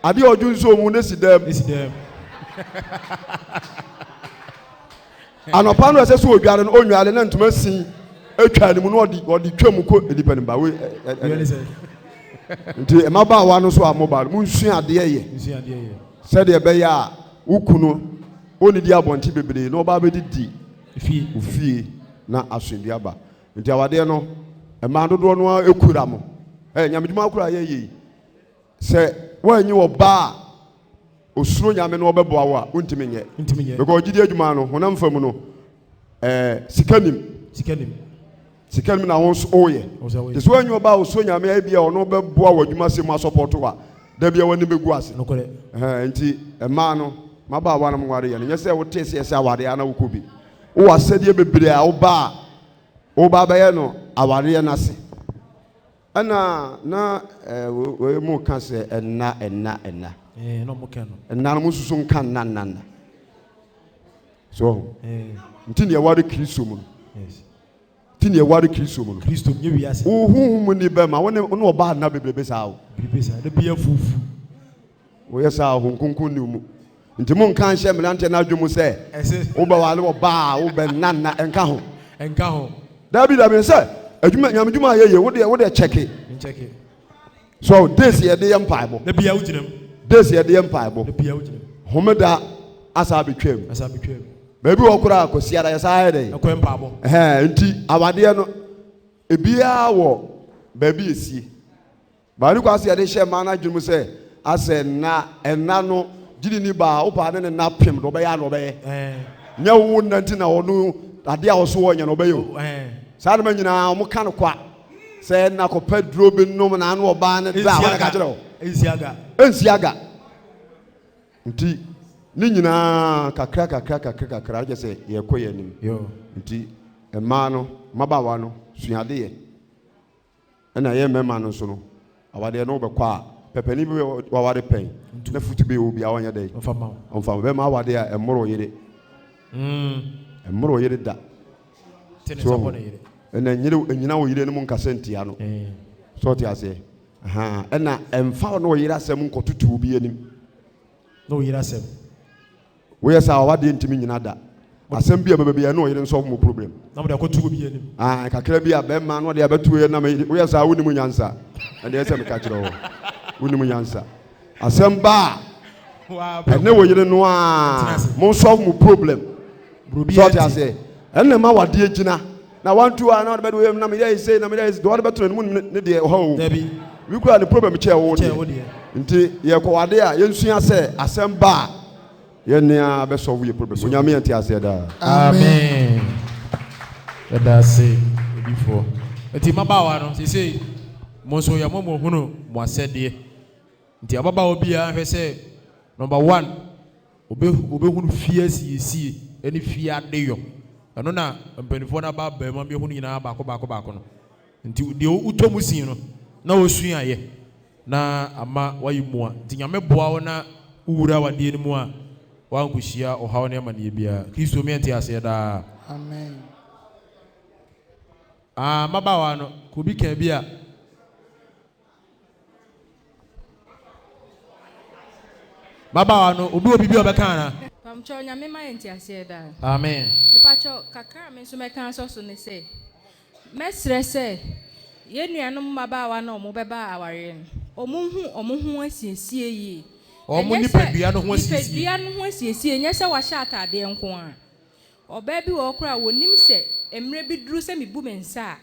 Adeɛ a ɔdwo nsuo mu ne si dɛm. Ne si dɛm. Anɔpa no ɛsɛ sɛ ɔdware no ɔnware na ntoma sin atwa ne mu na ɔde ɔde twa mu kɔ nipa no ba wei nti mmabaawa no so a moba no monsua adeɛ yɛ sɛdeɛ ɛbɛyɛ a wo kunu. Ɔnnidi abɔnten bebree na ɔba abɛdidi wo fie na asomdwoeɛ aba. Nti awadeɛ no, mmaa dodoɔ no ara kura mo. Ɛ nyamedwuma koraa yɛyɛ yi, sɛ woanyi ɔbaa a osuro Nyame na ɔbɛboa wo a, wontumi nyɛ. Because gyidi adwuma no, honam fam no, ɛɛ sika nim. Sika nim. Sika nim na wo nso woyɛ. Nti sɛ woanyi ɔbaa a osuro Nyame a ebia ɔno bɛboa wɔ adwuma sɛm mu asɔpɔto a, da bia w'ani bɛgu ase. Ɛhɛn, nti mmaa no, mmabaawa no monware yɛ no, nyɛ sɛ wotee sɛ yɛsɛ awareɛ a na wokɔ bi. Wowɔ asɛdeɛ bebree a woba a woba abɛyɛ no awareɛ no ase. Ɛna na wei mo ka sɛ ɛnna ɛnna ɛnna. Ɛnna no mo nsusu nka nna nna nna. So nti nea ɛware Kristo mu no. Nti nea ɛware Kristo mu no. Kristo nye wiase. Wo honhom mu ni bɛma wo ne wo ne ɔbaa nna bebrebe saa o. Bebrebe saa. Da bia fufu. Woyɛ saa a, Honhom Kronkron nni wo mu. Nti monnka nhyɛ mmeranteɛ no adwene mu sɛ wobɛware ɔbaa a wobɛnna nna, ɛnka ho. Ɛnka ho. Dabi, dabi, sɛ adwuma, Nyame dwuma a yɛyɛ, wodeɛ, wodeɛ kyɛke. Nkyɛke. So, days yɛde yɛ mpaebɔ. Da bia wogyina mu. Days yɛde yɛ mpaebɔ. Da bia wogyina mu. Homeda asa abɛtwam. Asa abɛtwam. Baabi wɔ koraa Kwasiada yɛsan ayɛ dɛn? Ɛkɔ mpaebɔ. Ɛhɛn, nti awadeɛ no, ebiara wɔ baabi esie. But ɛno kwan sɛ yɛde hyɛ mmaa no adwene mu sɛ asɛ nna ɛnna no gyidi ni baa wo paa ne ne nna pem de ɔbɛyɛ a na ɔbɛyɛ nyɛ wo nna nti na ɔno adeɛ a ɔso ɔnyɛ no ɔbɛyɛ o saa nneɛma nyinaa wɔn ka no kwa sɛ ɛnna kɔpɛ duro bi nom na ano ɔbaa ne da wɔn ka kyerɛ o ɛnsi aga nti ne nyinaa kakra kakra kakra kakra kyɛ sɛ yɛkɔ yɛn anim nti mmaa no mmabaawa no suadeɛ. Ɛna yɛn mmarima no nso no, awadeɛ no wobɛkɔ a, pɛpɛni bi waware pɛn, na futu bi wɔ bi a ɔnyɛ dɛ. Ɔmfa ma wo. Ɔmfa ma. Bɛma awadeɛ a ɛmmoro yere. Ɛmmoro yere da. Te ne nsa bɔ ne yere. Ɛna nyere ɛnyina wo yere no mu nkasa ntia no. So ɔte aseɛ. Ɛna ɛmfa wo ne wo yere asɛm nkɔtoto obi anim. Ne wo yere asɛm. Woyɛ saa a w'adeɛ ntumi nyina da. Asɛm bi a ɛbɛba biara ne ɔyere nsɔlve mo problem. Na mode akɔto obi anim. Ah, kakra bi a bɛrima na ɔde abɛto yɛ na me woyɛ saa wonim nyansa. Ɛdeɛ sɛ meka kyerɛ wo. Wonim nyansa. Asɛm ba a ɛne wo yere no a mo nsɔlve mo problem. Sɛ ɔte aseɛ. Ɛnna ɛma w'adeɛ gyina. Na wantu a na ɔde bɛde woyɛ na meyɛ sei na meyɛ sei deɛ ɔde bɛto n'anim ne deɛ ɔha o. Dabi. Bi kura ne problem kyɛɛ wo deɛ. Nti yɛkɔ wade a yɛnsua sɛ asɛm ba a yɛn nea bɛsɔlve yɛ problem. Onyame yɛn te aseɛ daa. Amen. Yɛda ase odifoɔ. Nti mmabaawa no seesei mo nso yɛama mo ahunu mo asɛdeɛ. Nti ababaawa biara nhwɛ sɛ number one Obe obehunu fie asiesie ne fie adeyɔ. Ɛno na mpanimfoɔ no aba abaa mu ama yɛahunu nyinaa baako baako baako no. Nti deɛ wotɔ mu sin no na wosua yɛ na ama woayɛ mua. Nti Nyame boa wo na wowura awadeɛ no mu a woankɔhyia ɔhaw ne amaneɛ biara. Kristo me yɛnte aseɛ daa. Amen. Ah, mmabaawa no, ka obi kaa bi a. Mmabaawa no, obi wɔ biribi a ɔbɛka anaa? Mpakyɛw Nyame ma yɛ nteaseɛ daa. Amen. Mepakyɛw kakra a me nso mɛka asɔ so ne sɛ, mɛsrɛ sɛ yɛn nuanom mmabaawa no a wɔn bɛba awareɛ no, wɔn nhu wɔn ho asiesie yie. Wɔn Ɛnyɛ sɛ nipadua no ho asiesie. nipadua no ho asiesie, nyɛ sɛ wahyɛ ataadeɛ nko ara. Ɔbaa bi wɔ hɔ koraa a ɔnim sɛ mmerɛ bi duru sɛ mebu me nsa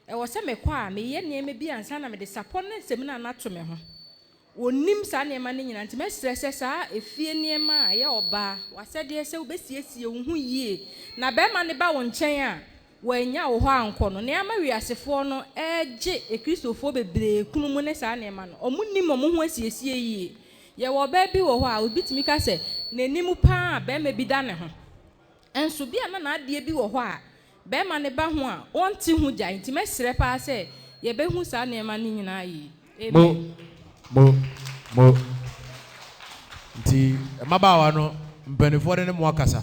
a, Ɛwɔ sɛ mekɔ a, meyɛ nneɛma bi ansa na mede sapɔ ne samina no ato me ho. Wɔnnim saa nneɛma no nyinaa, nti mɛsrɛ sɛ saa efie nneɛma a ɛyɛ ɔbaa w'asɛdeɛ sɛ wobɛsiesie wo ho yie na barima no ba wo nkyɛn a, wannya wo hɔ ankɔ no. Nea ama wiasefoɔ no regye Akristofoɔ bebree kunu mu ne saa nneɛma no. Wɔnnim wɔn ho asiesie yie. Yɛwɔ ɔbaa bi wɔ hɔ a, obi tumi ka sɛ n'anim pa ara a barima bi da ne ho. Nso bi a na n'adeɛ bi wɔ hɔ a bɛɛma no ba ho a ɔnte ho gyae nti mɛsrɛ paa sɛ yɛbɛhu saa nneɛma no nyinaa yie. Mo, Amen. mo, mo. Nti mmabaawa no, mpaninfoɔ no ne mo akasa.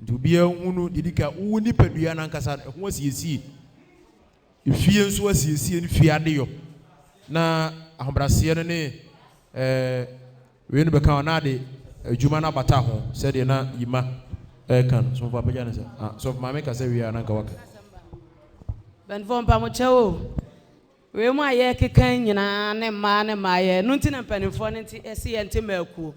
Nti obiara nhunu deɛ ɛdi kan, wo nipadua no ankasa no, ɛho asiesie. Efie nso asiesie ne fie adeyɔ na ahobraseɛ no ne ɛɛ wei no bɛka ho na ade adwuma no abata ho sɛdeɛ na Yima ɛreka no. Sɔfo apagya ne nsa. Ah, sɔfo maame kasa wie a na nka waka. Mpanyinfoɔ mpamokyɛw o, wei mu a yɛrekeka yi nyinaa ne mmaa ne mmaa yɛ, ɛno nti na mpanyinfoɔ no nti ɛse yɛnte mmaakuo.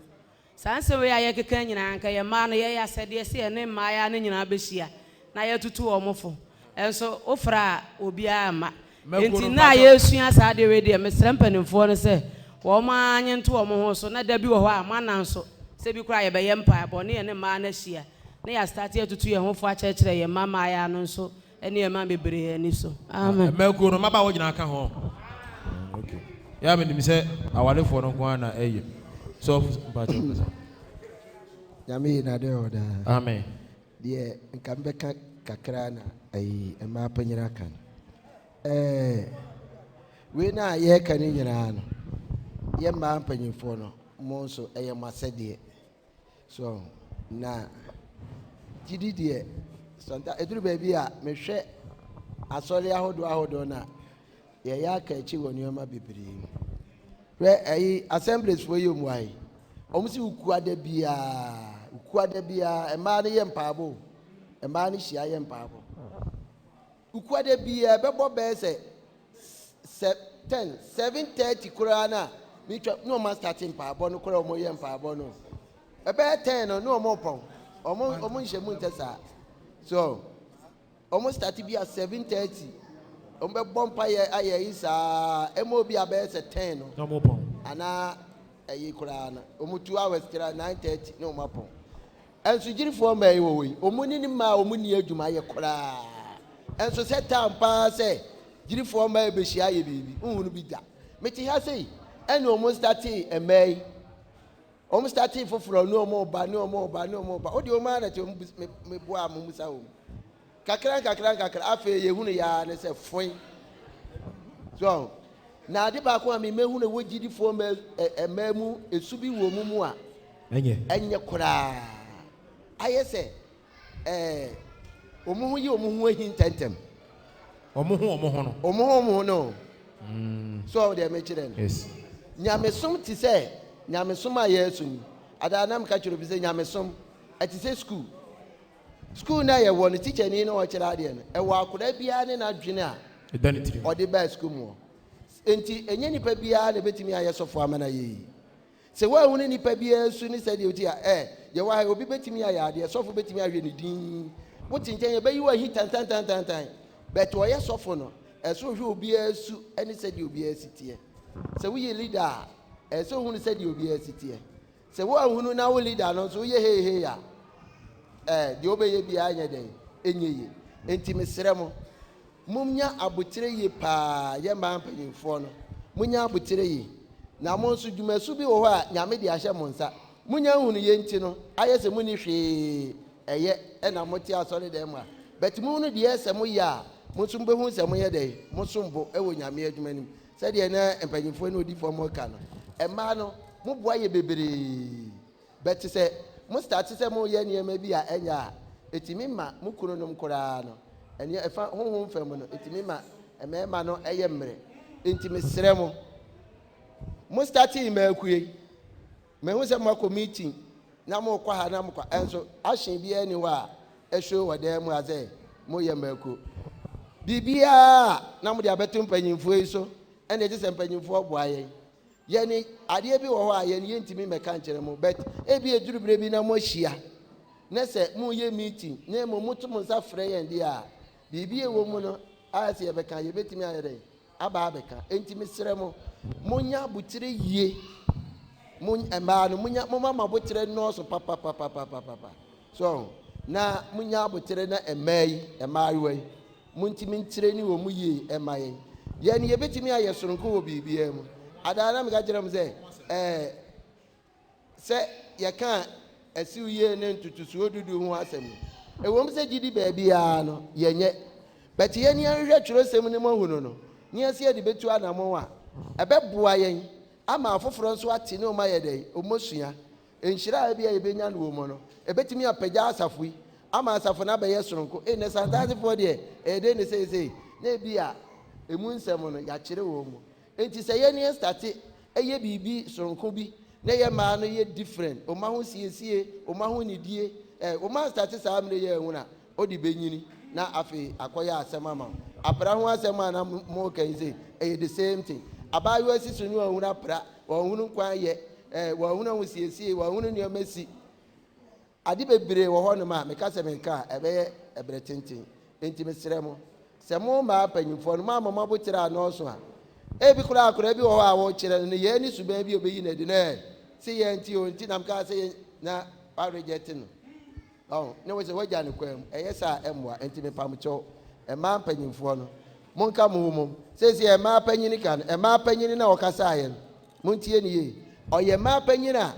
Saa nsɛm wei a yɛkeka nyinaa, anka yɛn mmaa no yɛyɛ asɛdeɛ sɛ yɛne mmaayaa no nyinaa bɛhyia na yɛatutu wɔn fo. Nso wofrɛ a, obiara mma. Enti nnɛ a yɛresua saa adeɛ wei deɛ, mesrɛ mpanimfoɔ no sɛ wɔn ara nye nto wɔn ho so na da bi wɔ hɔ a, moana nso, sɛ bi koraa a yɛbɛyɛ mpaebɔ ne yɛne mmaa no ahyia na yɛastate atutu yɛn ho fo akyerɛkyerɛ yɛn mma mmaayaa no nso nneɛma bebree ani so. Amen. Mmakuo no, mmabaawa nyinaa ka ho? Okay. Yɛ a menim sɛ awarefoɔ no nko ara na ɛyɛ. So, mpakyɛw kasa. Nyame yi na dɛ ɔdaa. Amen. Deɛ nka mebɛka kakra na ayi mmaa panyin aka no. Ɛɛ wei no a yɛreka no nyinaa no, yɛ mmaa mpanyinfoɔ no, mo nso ɛyɛ mo asɛdeɛ. So na gyidi deɛ sɔnta ɛduru baabi a mehwɛ asɔre ahodoɔ ahodoɔ no a yɛyɛ aka akyi wɔ nneɛma bebree mu. Hwɛ ɛyi assemblies foɔ yi ɔmu ayi. Wɔn si ukua da biara, ukua da biara, mmaa no yɛ mpaabɔ o. Mmaa no hyia yɛ mpaabɔ. Ukua da biara ɛbɛbɔ bɛyɛ sɛ sɛ 10, 7:30 koraa na metwa na wɔn asate mpaabɔ no koraa wɔn yɛ mpaabɔ no. Ɛbɛyɛ 10 no na wɔn pɔn. Wɔn nhyɛ mu ntɛ saa. So wɔn start bi a 7:30. Wɔn bɛbɔ mpaeɛ ayɛ yi saa ɛma obi a bɛyɛ sɛ 10 no. Na wɔn pɔn. Anaa ɛyi koraa no wɔn 2 hours koraa 9:30 na wɔn apɔn. Ɛnso gyirifoɔ mmaa yi wɔ hɔ yi wɔn ne ne mmaa a wɔn ni adwuma yɛ koraa. Ɛnso sɛ tam paa sɛ gyirifoɔ mmaa yi bɛhyia ayɛ biribi nhunu bi da. Mete ha sei ɛna wɔn startee mmaa yi. Wɔn startee foforɔ ne wɔn ba ne wɔn ba ne wɔn ba. O deɛ wɔn ara na te wɔn me me boa mo musa wɔn. Kakra nkakra nkakra afei yɛhunu yaa ne sɛ foe. So na ade baako a memehunu wɔ gyidifoɔ mmaa mu esu bi wɔ mu mu a ɛnyɛ koraa ayɛ sɛ ɛɛ wɔn ho yi wɔn ho ahi ntɛntɛm. Wɔn ho wɔn ho no. Wɔn ho wɔn ho no. So deɛ mekyerɛ no. Yes. Nyamesom te sɛ nyamesom a yɛresom yi. Adaa nam ka kyerɛ obi sɛ nyamesom ɛte sɛ school. School na yɛwɔ no teacher ni na ɔkyerɛ adeɛ no ɛwɔ akwadaa biara ne n'adwene a ɔde baa school mu hɔ. Nti ɛnyɛ nipa biara na ebetumi ayɛ sɔfo ama no ayɛ yie. Sɛ woahunu nipa biara su ne sɛdeɛ ɔti a, ɛ, yɛwɔ ha yi, obi bɛtumi ayɛ adeɛ, sɔfo bɛtumi ahwɛ ne din. Wote nkyɛn, yɛbɛyi wo ahi tantantantantan. But ɔyɛ sɔfo no, ɛsɛ ɔhwɛ obiara su ne sɛdeɛ obiara si teɛ. Sɛ woyɛ leader a, ɛsɛ ohunu sɛdeɛ obiara si teɛ. Sɛ woanhunu na wo leader no nso woyɛ hei hei a, ɛ, deɛ wobɛyɛ biara nyɛ dɛn, ɛnyɛ yie. Enti mesrɛ mo, Monya aboterɛ yie paa, yɛ mmaa mpanyinfoɔ no, monya aboterɛ yie. Na mo nso dwumasu bi wɔ hɔ a Nyame de ahyɛ mo nsa. Monya nhunuiɛ nti no, ayɛ sɛ monni hwee ɛyɛ ɛna mote asɔre dan mu a. But mohunu deɛ ɛsɛ moyɛ a, mo nso mobɛhunu sɛ moyɛ dɛn, mosom bo wɔ Nyame adwuma no mu. Sɛdeɛ na mpanyinfoɔ ne odifoɔ mo reka no, mmaa no, moboa yɛ bebree. But sɛ mo start sɛ mo yɛ nneɛma bi a ɛnyɛ a, ɛtumi ma mo kununom koraa no, ɛneɛ ɛfa honhom fam no, ɛtumi ma mmarima no yɛ mmerɛ. Nti mesrɛ mo, mo startee mmaakue yi, mahu sɛ moakɔ meeting na mokɔ ha na mokɔ, ɛnso action biara nni hɔ a ɛshow wɔ dan mu ha sɛ moyɛ mmaakuo. Biribiara na mode abɛto mpanyinfoɔ yi so, ɛna ɛgye sɛ mpanyinfoɔ boa yɛn. Yɛne adeɛ bi wɔ hɔ a yɛn yɛntumi mmɛka nkyerɛ mo, but ebi eduru berɛ bi na moahyia na sɛ moyɛ meeting na mmom moto mo nsa frɛ yɛn deɛ a, biribi a ɛwɔ mu no a sɛ yɛbɛka yɛbɛtumi ayɛ dɛn aba abɛka. Enti mesrɛ mo, monya abotire yie. Mo mmaa no, monya momma mo abotire nnɔɔso papapapapapa. So na monya abotire na mmaa yi, mmaayewa yi, Montumi nkyerɛ ni wɔ mu yie mma yɛn. Yɛn yɛbɛtumi ayɛ sononko wɔ biribiara mu. Adaa na meka kyerɛ mo sɛ, ɛɛ, sɛ yɛka asiw yie ne ntotosoɔ dudu ho asɛm no, ɛwom sɛ gyidi baabiara no yɛnyɛ, but yɛn yɛnhwehwɛ twerɛsɛm no mu ahunu no, ne yɛsɛ yɛde bɛtu anammɔn a, ɛbɛboa yɛn ama afoforɔ nso ate ne wɔn ayɛ dɛn, wɔn asua. Nhyira a ebia yebenya no wɔ mu no, ebetumi apagya asafo yi ama asafo no abɛyɛ soronko. Ei, nnɛ Santaasefoɔ deɛ, ɛyɛ dɛn ne seesei? Na ebia emu nsɛm no, yɛakyere wɔn mu. Enti sɛ yɛne yɛn state yɛ biribi soronko bi na yɛ mmaa no yɛ different, wɔn ahosiesie, wɔn ahonidie, eh, wɔn anstate saa mmerɛ yi anhunu a, ɔde bɛnyini na afei akɔyɛ asɛm ama wo. Apra ho asɛm a na moreka yi sei, ɛyɛ the same thing. Abaayewa si so ne wanhunu apra, wanhunu kwan yɛ. Ɛɛ, wɔahunu ahosiesie, wɔahunu nneɛma si. Ade bebree wɔ hɔnom a meka sɛ meka a, ɛbɛyɛ ɛberɛ tenten. Enti mesrɛ mo, sɛ mo mmaa mpanyimfoɔ no, moamma mo aboterɛ annɔɔso a, ebi koraa akwadaa bi wɔ hɔ a wokyerɛ no nneyɛɛ ne suban bi a ɔbɛyi no adi no, ɛɛ, se yɛn nti o, nti na mekaa sɛ yɛn, na woarejɛte no. Ɔho, ne wo sɛ woagya no kwan mu. Ɛyɛ saa a, ɛmmoa. Enti mepam kyɛw, mmaa mpanyimfoɔ no, monka mo ho mmom. Seesei mmaa panyin ka no, mmaa panyin no a ɔkasaeɛ no, Montie no yie. Ɔyɛ mmaa panyin a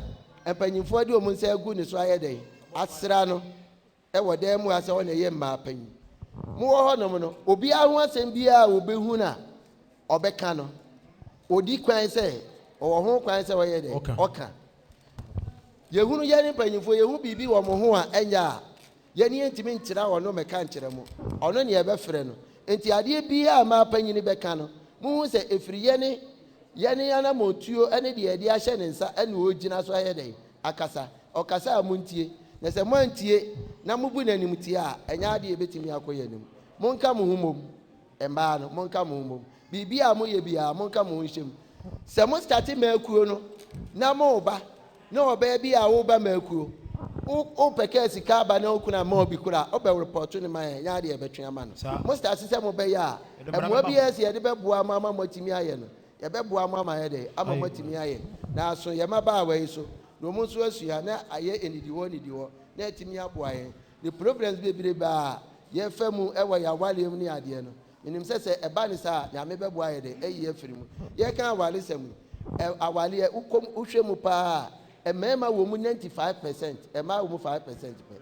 mpanyimfoɔ de wɔn nsa agu ne so ayɛ dɛn? Asra no wɔ dan mu ha sɛ ɔna ɛyɛ mmaa panyin. Mowɔ hɔnom no, obiara ho asɛm biara a ɔbɛhu no a ɔbɛka no, ɔdi kwan sɛ, ɔwɔ ho kwan sɛ ɔyɛ dɛn? Ɔka. Yɛhunu yɛne mpanyimfoɔ, yɛhu biribi wɔ mo ho a ɛnyɛ a, Yɛn yɛntumi ntra ɔno mmɛka nkyerɛ mo, ɔno ne yɛbɛfrɛ no. Enti adeɛ biara a mmaa panyini bɛka no, monhu sɛ ɛfiri yɛne, yɛne anammɔntuo ne deɛ yɛde ahyɛ ne nsa na ɔregyina so ayɛ dɛn? Akasa. Ɔkasa a montie. Na sɛ moantie na mobu no animtia a, ɛnyɛ adeɛ a ɛbɛtumi akɔ yɛn anim. Monka mo ho mmom, mmaa no, monka mo ho mmom. Biribiara a moyɛ biara, monka mo ho nhyɛ mu. Sɛ mo starte mmakuo no na moreba, Ne ɔbaa bi a woba makuo wo wopɛ kaa sika aba na wo kunu amma wo bi koraa a wobɛ repɔto no ma yɛn nyɛ adeɛ yɛbɛtwe ama no. Mo starte sɛ mobɛyɛ a mmoa biara sɛ yɛde bɛboa mo ama moatumi ayɛ no yɛbɛboa mo ama ayɛ dɛn ama moatumi ayɛ na aso yɛn mmabaawa yi so na wɔn nso asua na ayɛ nnidihɔ nnidihɔ na atumi aboa yɛn ne problems bebrebe a yɛfa mu wɔ yɛn awareɛ mu ne adeɛ no. Menim sɛ sɛ ɛba no saa a, Nyame bɛboa yɛ dɛn ayi afiri mu. Yɛreka awaresɛm yi, ɛ, awareɛ, wokɔ mu, wohwɛ mu paa a, mmarima wɔ mu 95 percent, mmaa wɔ mu 5 percent pɛ.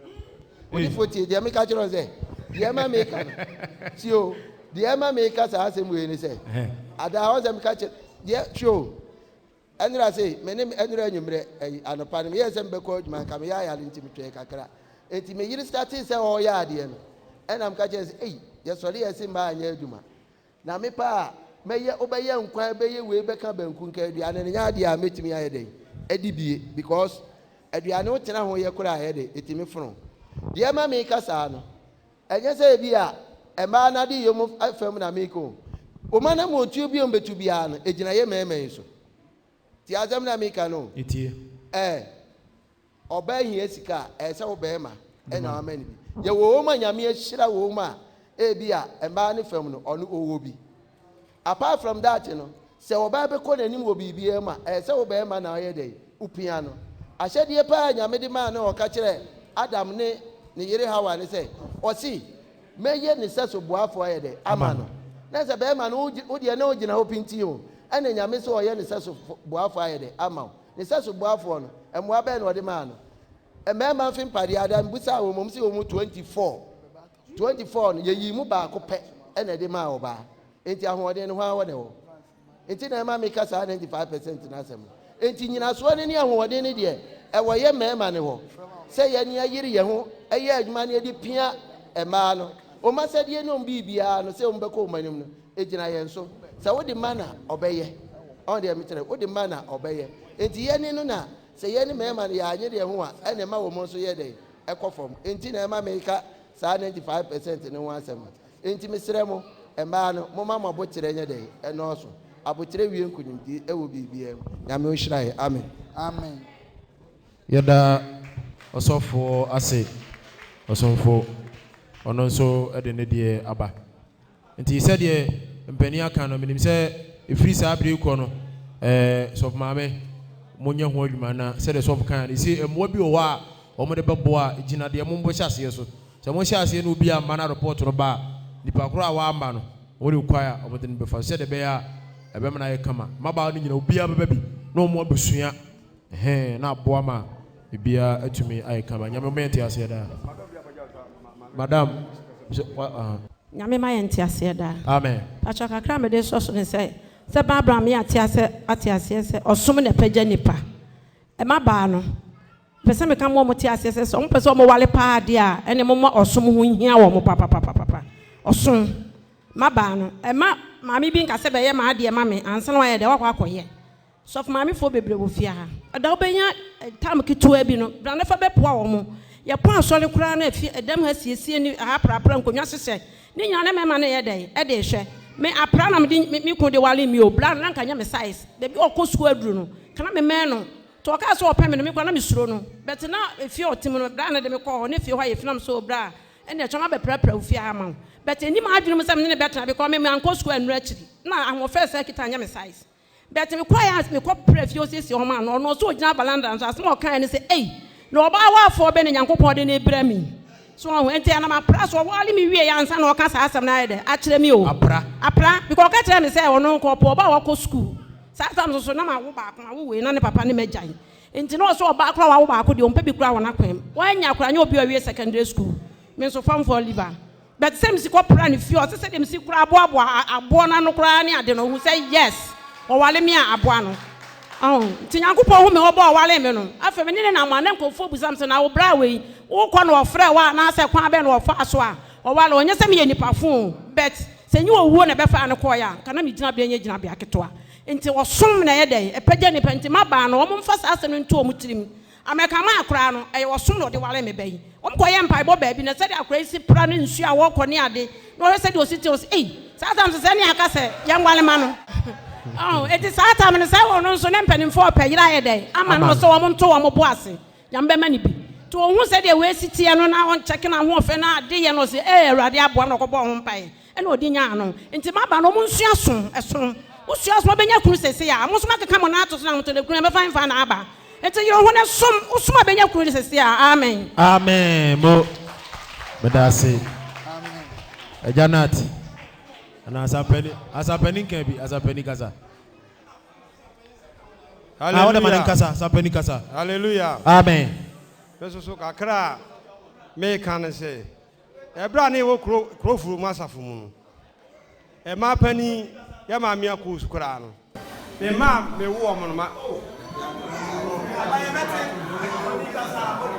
Odifoɔ tie, deɛ meka kyerɛ wo sɛ, deɛ ɛma meka no, tie o, deɛ ɛma meka saa asɛm wei ne sɛ, adaa hɔ sɛ meka kyerɛ, deɛ, tie o, Ɛnora sei, me ne ɛnora anwummerɛ, ɛyi, anɔpa no, meyɛɛ sɛ mebɛkɔ adwuma, anka meyɛ ayare nti metwɛn kakra. Enti me yere startee sɛ ɔreyɛ adeɛ no, ɛna meka kyerɛɛ no sɛ, ei, yɛsɔre yɛse mmaa nyɛ adwuma. Na me paa, mɛyɛ, wobɛyɛ nkwan, bɛyɛ wei, bɛka banku, nka aduane no nyɛ adeɛ a mɛtumi ayɛ dɛn, adi bie, because aduane wotena ho yɛ koraa a ɛyɛ dɛn, ɛtumi fono. Deɛ ɛma meka saa no, Ɛnyɛ sɛ ebia mmaa no adeyɛ mu fam na mereka o. Wɔn anammɔntuo bi a wɔbɛtu biara no, ɛgyina yɛn mmarima yi so. Tie asɛm no a mereka no o. Metie. Ɛɛ, ɔbaa hia sika a, ɛyɛ sɛ wo barima na wama no bi. Yɛwɔ wɔn a Nyame ahyira wɔn a, ebia mmaa no fam no, ɔno ɔwɔ bi. Apart from that no, sɛ ɔbaa bɛkɔ n'anim wɔ biribiara mu a, ɛyɛ sɛ wo barima na ɔyɛ dɛn? Wopia no. Ahyɛdeɛ paa a Nyame de maa no a ɔka kyerɛɛ Adam ne ne yere Hawa ne sɛ, ɔse, Mɛyɛ ne sɛso boafoɔ ayɛ dɛn? Ama no. Na sɛ barima no, wo deɛ na wogyina hɔ pintinn o, ɛna Nyame sɛ ɔyɛ ne sɛso boafoɔ ayɛ dɛn? Ama wo. Ne sɛso boafoɔ no, mmoa bɛn na ɔde maa no? Mmarima mfe mpadeɛ, Adam bisaa wɔn, wɔn se wɔn mu 24. 24 no, yɛyii mu baako pɛ na ɛde maa ɔbaa. Enti ahoɔden no, hwan hɔ na ɛwɔ? Enti na ɛma meka saa 95 percent no asɛm no. Enti nyinasoɔ no ne ahoɔden no deɛ, ɛwɔ yɛ mmarima no hɔ sɛ yɛne ayere yɛn ho yɛ adwuma na yɛde pia mmaa no. Wɔn asɛdeɛ ne wɔn biribiara no, sɛ wɔbɛkɔ wɔn anim no, ɛgyina yɛn so. Sɛ wode ma no a, ɔbɛyɛ. Ɔho deɛ mekyerɛ, wode ma no a, ɔbɛyɛ. Enti yɛne no na, sɛ yɛne mmarima no yɛanyere yɛn ho a, ɛna ɛma wɔn nso yɛ dɛn? Ɛkɔ fam. Enti na ɛma meka saa 95% no ho asɛm no. Enti mesrɛ mo, mmaa no, momma mo aboterɛ nyɛ dɛn? Ɛnnɔɔso. Aboterɛ wie nkonimdie wɔ biribiara mu. Nyame ɔnhyira yɛn. Amen. Amen. Yɛda ɔsɔfoɔ ase, ɔsomfo, ɔno nso de ne deɛ aba. Nti sɛdeɛ mpanin aka no, menim sɛ ɛfiri saa berɛ yi kɔ no, eh, Sɔfo Maame, monyɛ ho adwuma na sɛdeɛ sɔfo kaeɛ no, ɛsei mmoa bi wɔ hɔ a wɔde bɛboa a, ɛgyina deɛ mohyɛ aseɛ so. Sɛ mohyɛ aseɛ na obi amma na report no ba a, nipa korɔ a wamma no, wɔde kwan a wɔde no bɛfa so sɛdeɛ ɛbɛyɛ a ɛbɛma no ayɛ kama. Mmabaawa no nyinaa, obiara bɛba bi na wɔn abɛsua, ɛhɛn, na aboa ma biribiara atumi ayɛ kama. Nyame ɔma yɛn nteaseɛ daa. Madam, sɛ, wa, aha. Nyame ma yɛn nteaseɛ daa. Amen. Pakyɛ kakra a mede sɔ so ne sɛ, sɛ Barbara me ate asɛ ate aseɛ sɛ ɔsom na ɛpagya nipa. Mmabaa no, mepɛ sɛ meka ma wɔn te aseɛ sɛ, sɛ wɔpɛ sɛ wɔware paa deɛ a, ɛne momma ɔsom ho nhia wɔn papapapapa. Ɔsom. Mmabaa no, ɛmma maame bi nka sɛ bɛyɛ m'adeɛ ma me ansa na wayɛ dɛ, wakɔ akɔyɛ. Sɔfo maamefoɔ bebree wɔ fie ha. Ɛda wobɛnya tam ketewa bi no, bra na fa bɛpoa wɔn. Yɛpɔn asɔre koraa na afie ɛdam ha siesie ne ha aprapra nkonnwa hyehyɛ. Ne nyinaa na mmarima no yɛ dɛn? Ɛde rehwɛ. Me apra na mede me kunu de waree me o. Bra no na anka nyɛ me size. Baabi a ɔkɔ sukuu aduru no, ka na memmɛn no. Nti ɔkaa sɛ ɔpɛ me no, me koraa na mesuro no. But na efie a ɔte mu no, bra na de me kɔɔ hɔ, na efie hɔ ayɛ fi na mesɛ oh bra, ɛnna ɛkyɛ mabɛprapra wo fie ha ama wo. But ɛnni m'adwene mu sɛ me ne no bɛtena because me mankɔ sukuu annuru akyiri. Na ahoɔfɛ saa kita nyɛ me size. But mekɔeɛ a mekɔ pra fie hɔ siesie hɔ maa no, ɔno ɔsɛ ɔgyina valanda no so, asɛm a ɔkaeɛ ne sɛ ei, na ɔbaa waafoɔ bɛn na Nyankopɔn de no rebrɛ me yi? So wahu? Enti ɛnam apra so, ɔware me wieeɛ ansa na ɔreka saa asɛm no ayɛ dɛ akyerɛ me o. Apra. Apra, because ɔka kyerɛɛ me sɛ ɔno nka ɔpɛ ɔbaa a wakɔ sukuu. Saa tam no so na mawo baako, mawo wei na ne papa ne m'agyae. Enti na ɔsɛ ɔbaa koraa a wawo baako deɛ ɔmpɛ bi koraa wɔ n'akwan mu. Wannya koraa nyɛ obi a ɔwie secondary school. Me nso form four leaver. But sɛ mesi kɔ pra ne fie ɔse sɛdeɛ mesi koraa aboaboa aboɔ no ano koraa ne ade no ɔhu sɛ yes ɔwale me a aboa no. Ɔho nti Nyankopɔn hu me ɔbɔ ɔwale me no. Afei me ne ne nam a na nkurɔfoɔ bisa me sɛ na wo bra wei wokɔ na ɔfrɛ wo a anaasɛ kwan bɛn na ɔfaa so a ɔwale wo. Ɛnyɛ sɛ meyɛ nipa fo o but Sɛ ɛnyɛ owuo na ɛbɛfaa no kɔeɛ a, anka na me gyinabea nyɛ gyinabea ketewa. Enti ɔsom na ɛyɛ dɛn? Ɛpagya nnipa. Enti mmabaa no, wɔmfa saa asɛm no nto wɔn tirim. Amerika maa koraa no, ɛyɛ ɔsom na ɔde waree me ba yi. Wɔkɔyɛɛ mpaebɔ baabi, na sɛdeɛ akwadaa yi si pra ne nsuo a wɔrekɔ ne ade, na ɔhwɛ sɛdeɛ ɔsi te, ɔse, Ei, saa tam so sɛ ne aka sɛ yɛnware ma no. Ɔho, enti saa tam no, sɛ ɔno nso ne mpanimfoɔ repɛ yere ayɛ dɛn ama no, sɛ wɔnto wɔn bo ase. Nyame bɛma no bi. Nti ɔhu sɛdeɛ wei si teɛ no na ɔnkyɛke n'ahoɔfɛ na adeyɛ no ɔse ee Awurade aboa no na ɔkɔbɔɔ ho mpaeɛ ɛna ɔde nyaa no. Nti m'aba no ɔmo nsua so ɛso. Wo sua so ɔbɛnya kunu sesei a mo nso moakeka mo nan ato so na ahotɔ no kunu ɛbɛfa hefa na aba. Nti yere wo ho na som, wo som a bɛnya kunu no sesei a. Amen. Amen mo medase agya nat anaa asampani asampani nka bi asampani kasa. Ah, wode ma ne nkasa, sampani kasa. Hallelujah. Amen. Me nso so kakra a meka ne sɛ, ɛberɛ a ne yɛwɔ kuro kurofuro mu asafo mu no, ɛmaa panin yɛ maame akoo koraa no, me mma a mewo wɔn no ma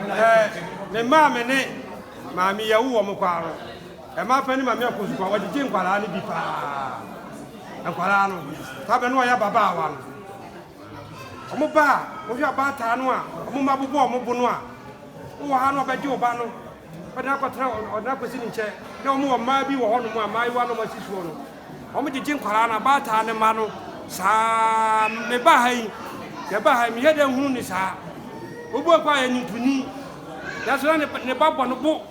ɛɛ me mma a me ne maame yɛwo wɔn koraa no, ɛmaa panin maame akoo koraa wɔgyegye nkwadaa no bi paa. Nkwadaa no, saa berɛ no ɔyɛ ababaawa no, wɔn ba a, wohwɛ abaataa no a, wɔn mma bobɔ wɔn bo no a, wowɔ ha na ɔbɛgye wo ba no, ɔde no akɔtena, ɔde no akɔsi ne nkyɛn. Na wɔn wɔ mmaa bi wɔ hɔnom a, mmaayewa no wɔasi soɔ no, wɔgyegye nkwadaa no, abaataa no mma no saa. Meba ha yi, yɛba ha yi, meyɛ dɛ nhunu ne saa. Obi wɔ hɔ a yɛ nnwontoni, nanso na ne ba bɔ no bo,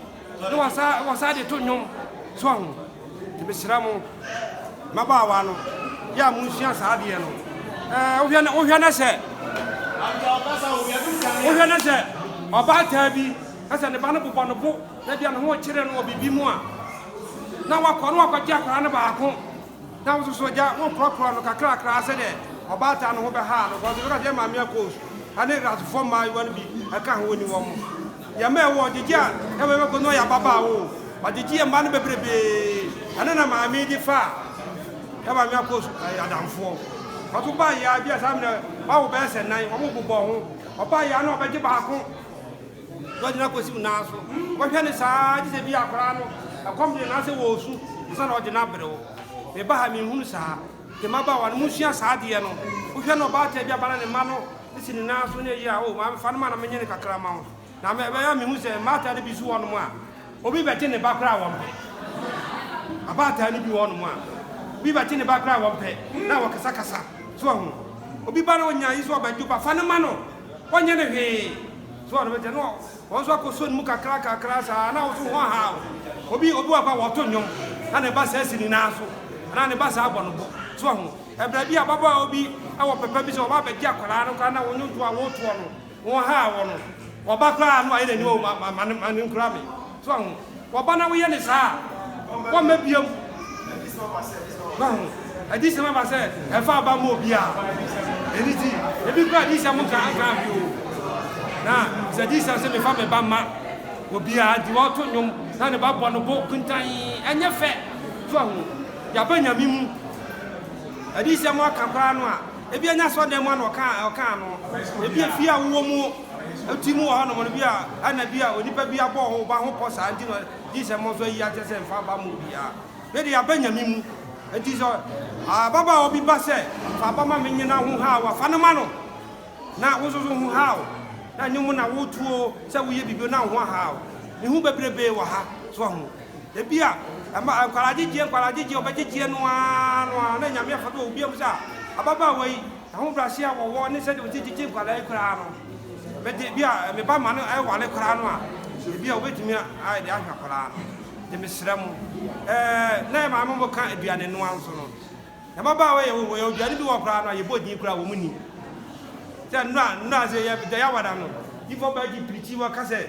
na wɔsa wɔsa de to nnwom. So ahu? Nti mesrɛ mo, mmabaawa no, yɛ a monsua saa adeɛ no. Ɛɛ, wohwɛ na, wohwɛ na sɛ, wohwɛ na sɛ ɔbaataa bi na sɛ ne ba no bobɔ no bo na bia ne ho kyerɛ no wɔ biribi mu a, na wakɔ na wakɔgye akwadaa no baako na wo soso gya wokorɔkorɔ no kakrakra sɛdeɛ ɔbaataa no ho bɛhaa no kɔsɛ bɛka sɛ maame akɔs ɛne rasefoɔ mmaayewa no bi ɛka ho ni wɔn Yɛn mma ɛwɔ ɔgyegye a yɛn maame kɔ no ɔyɛ ababaawa o ɔgyegye yɛn mma no bebrebee ɛno na maame yi de fa yɛn maame akɔ ɛyɛ adamfoɔ ɔto ba yɛ bi a saa mmerɛ wawo bɛyɛ sɛ nan wɔn bobɔ ho ɔba yɛ ano ɔbɛgye baako na ɔgyina kɔsi wo nan so wɔhwɛ ne saa gye sɛ bi akwaraa no ɛkɔm de n'asɛ wɔ osu nsa na ɔgye n'abrɛ wo meba ha menhunu saa te mmabaawa no monsua saa adeɛ no wohwɛ no ɔbaatan bi aba na ne mma no si ne nan so na eyi a, oh, maame, fa no ma na menyɛ no kakra ma wo. Na me, ɛbɛyɛ a mehu sɛ mmaatan no bi nso wɔ hɔnom a, obi bɛgye ne ba koraa a wɔmpɛ. Abaatan no bi wɔ hɔnom a, obi bɛgye ne ba koraa a wɔmpɛ, na wɔkasakasa. So wahu? Obi ba na onya yi sɛ ɔbɛgye wo ba, fa no ma no. Ɔnyɛ no hwee. So wɔn bɛgye no, wɔn nso akɔsɔ ne mu kakra kakra saa, na wɔn nso ho ahaw. Obi, obi wɔ hɔ a wɔto nnwom, na ne ba saa si ne nan so, anaa ne ba saa bɔ no bo. So wahu? Ɛberɛ bi ababaawa bi wɔ pɛpɛ bi sɛ ɔba abɛgye akwadaa no koraa na wo nnwontoɔ a wotoɔ no wɔhaa wɔ no wɔba koraa no ayɛ n'ani wɔ ma ma ma ma no nkura me so aho wɔba na woyɛ ne saa a wɔmma biam waho adisɛm aba sɛ ɛfa aba ma obi a ɛni ti ebi koraa adisɛm nka nka hwee o na sɛ adisɛm sɛ mefa me ba ma obiara nti wɔto nnwom na ne ba bɔ no bo kuntan ɛnyɛ fɛ so aho yaba nyame mu Adiyisɛm aka koraa no a, ebia ɛnyɛ asɔredan mu a na ɔkaa ɔkaa no. Ebia fie a wowɔ mu ti mu wɔ hɔnom no, bi a ɛna bi a onipa bi abɔ ho ba ho pɔ saa nti na adiyisɛm nso ayi akyerɛ sɛ mfa aba ma obiara. Me de, aba Nyame mu. Enti sɛ ababaawa bi ba sɛ, fa aba ma me nyena ho haw a, fa no ma no. Na wo nso so ho haw, na nnwom na woto o, sɛ woyɛ biribi o, na wo ho ahaw. Mehu bebrebee wɔ ha. So wahu? Ebia ɛma nkwadaa gyegyeɛ nkwadaa gyegyeɛ ɔbɛgyegyeɛ no ara no ara na Nyame afa do wɔ obi amu sɛ ah ababaawa yi. Ahobrɛaseɛ a wɔwɔ ne sɛdeɛ wɔsi gyegye nkwadaa yi koraa no, mede bi a me ba ma no ware koraa no a, ebi a wɔbɛtumi ayɛ de ahwɛ akwadaa no. Nti mesrɛ mo, ɛɛ na yɛ maame mo ka aduane noa nso no, mmabaawa yɛ wɔ yɛ aduane bi wɔ koraa no a yɛbɔ din koraa wɔn nim. Sɛ nnora nnora sɛ yɛ da yɛawada no, ifɔ bɛgye pirikyi wɔka sɛ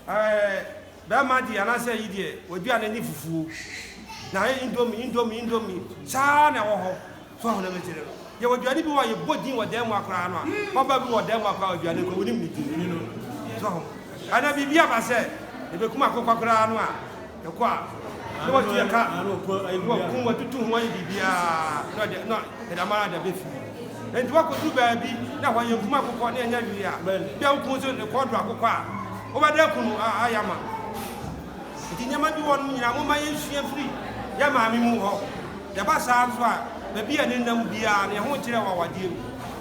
Ɛɛ bɛɛma deɛ anaasɛ ayi deɛ w'aduane ne fufuo na ayɛ indomie indomie indomie saa na ɛwɔ hɔ so ahu na mekyerɛ no yɛwɔ aduane bi wɔ a yɛbɔ din wɔ dan mu akoraa no a papa bi wɔ dan mu akoraa aduane kɔ wonim ne din so ho ɛna biribi aba sɛ yɛbɛkum akokɔ koraa no a yɛkɔ a na watu yɛ ka na wakum watutu ho ayɛ biribiara na ɔde na yɛde ama no ade abɛfie Enti woakɔduru baabi na hɔ yɛ nkum akokɔ na ɛnyɛ hwee a, bia wo kunu nso ne kɔn dɔ akokɔ a, wobɛda aku no ayɛ ama no. Enti nneɛma bi wɔ nom nyinaa momma yɛnsua mfiri yɛn maame mu hɔ. Yɛba saa nso a, baabi a yɛnenam biara no, yɛn ho nkyerɛ wɔ awadeɛ mu.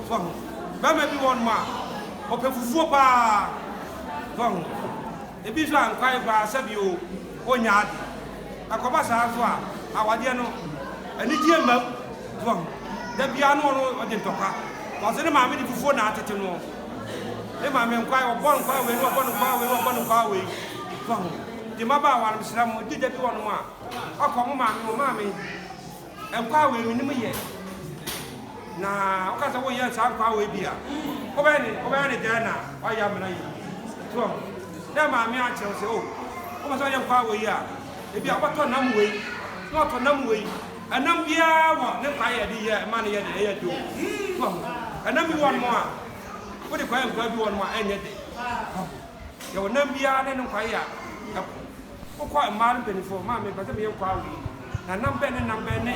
So wahu? Barima bi wɔ nom a, ɔpɛ fufuo paa. So wahu? Ebi nso a nkwan koraa sɛbi o, ɔnnya ade. Ɛkɔba saa nso a, awadeɛ no, anigyeɛ mma mu. So wahu? Da biara no ɔno ɔde ntɔkwa. Ɔse ne maame de fufuo na atete no. Ne maame nkwan, ɔbɔ no nkwan wei, na ɔbɔ no nkwan wei, na ɔbɔ no nkwan wei. So wahu? Nti mmabaawa no, mesrɛ mo, ɛdu da bi wɔ nom a, ɔkɔ mo maame hɔ, maame, Nkwa wei menim yɛ. Na woka sɛ woyɛ saa nkwa wei bi a, wobɛyɛ ne wobɛyɛ ne dɛn na wayɛ amena yi? So wahu? Na maame akyerɛ wo sɛ, oh, wopɛ sɛ ɔyɛ nkwa wei a, ebi a wobɛtɔ nam wei, na watɔ nam wei. Ɛnam biara wɔ ne kwan a yɛde yɛ ɛma no yɛ dɛ, ɛyɛ dɛ o. So wahu? Ɛnam bi wɔ nom a, wode kɔyɛ nkwa bi wɔ nom a ɛnyɛ dɛ. Wahu? Yɛwɔ nam biara ne ne nkwa yɛ a ɛkɔ. Wokɔ mmaa no mpanimfoɔ, maame mepɛ sɛ meyɛ nkwa wei, na nam bɛn ne nam bɛn ne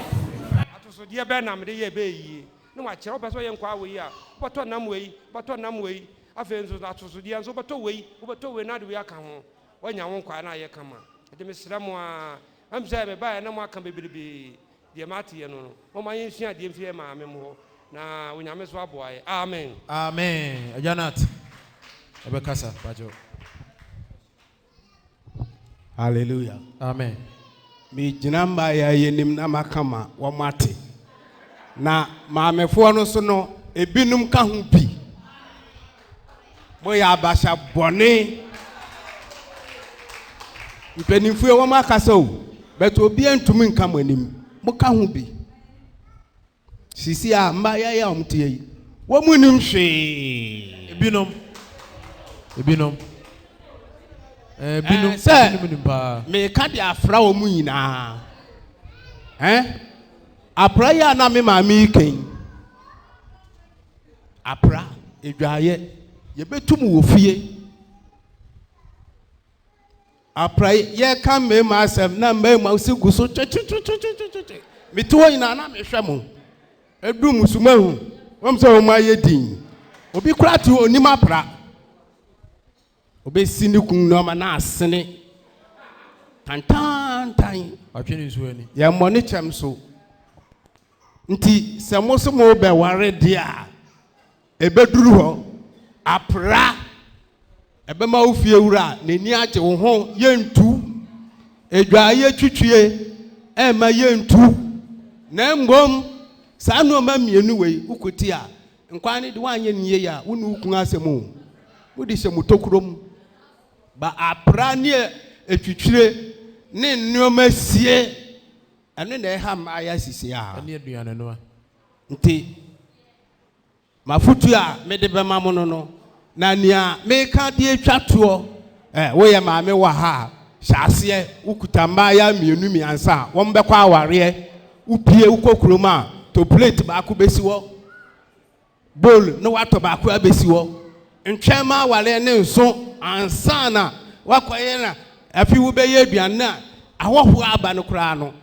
atosodeɛ bɛn na mede yɛ ɛbɛyɛ yie? Na wakyerɛ, wopɛ sɛ ɔyɛ nkwa wei a, wobɛtɔ nam wei, wobɛtɔ nam wei, afei nso atosodeɛ nso wobɛtɔ wei, wobɛtɔ wei na ade wei aka ho, woanya wo nkwa na ayɛ kama. Nti mesrɛ mo ara, ɛm sɛ mebaeɛ na moaka bebrebe, Deɛ mateɛ no no, momma yɛnsua adeɛ mfiri yɛn maame mo hɔ, na Onyame nso aboa yɛn. Amen. Amen Agya Nat ɛbɛkasa mpakyɛw. Hallelujah. Amen. Megyina mmaeɛ yi anim na maka ma wɔate. Na maamefoɔ no so no, ebinom ka ho bi. Moyɛ abasa bɔne. Mpanimfoɔ yi wɔn akasa o, but obiara ntumi nka mo anim. Moka ho bi. Sisi a mmayewa yi a wɔn te yi, wɔn nim hwee. Ebinom, ebinom, ɛɛ binom, Eh, sɛ ebinom nim paa. meka de afra wɔn nyinaa. Eh, apra yi a na me maame yi kan. Apra, adwaeɛ, yɛbɛtu mo wɔ fie. Apra, yɛka mmarima asɛm na mmarima si gu so twetwetwetwetwe. Mete hɔ nyinaa na mehwɛ mo. Ɛdu mo so mahu. Wɔn sɛ wɔn ayɛ din. Obi koraa te hɔ onim apra. Obɛsi ne kun nneɛma na asene tantantan. Watwe ne nsuo ani. Yɛmmɔ ne kyɛm so. Nti sɛ mo so mobɛware deɛ a, ɛbɛduru hɔ apra. Ɛbɛma wo fie wura n'ani agye wo ho, yɛntu. Adwaeɛ twitwie ɛmma yɛntu. Na mmom saa nnoɔma mmienu wei wokɔti a, nkwan no de woanyɛ no yie a, wo ne wo kunu asɛm o. Mode hyɛ mo tokuro mu. Ba apra ne atwitwire ne nnoɔma sie. Ɛno na ɛha mmaayɛ sisi a. Ɛne aduane noa. Nti, m'afotuo a mede bɛma mo no no, na nea meka de atwa toɔ, ɛ, woyɛ maame wɔ ha a, hyɛ aseɛ, wokuta mmaayɛ mmienu mmiɛnsa a, wɔbɛkɔ awareɛ, wopie wokɔ kurom a, tɔ plate baako bɛsi hɔ. Bowl na watɔ baako abɛsi hɔ. Ntwɛn ma awareɛ no nso ansa na woakɔyɛ na afei wobɛyɛ aduane no a ahɔhoɔ aba no koraa no,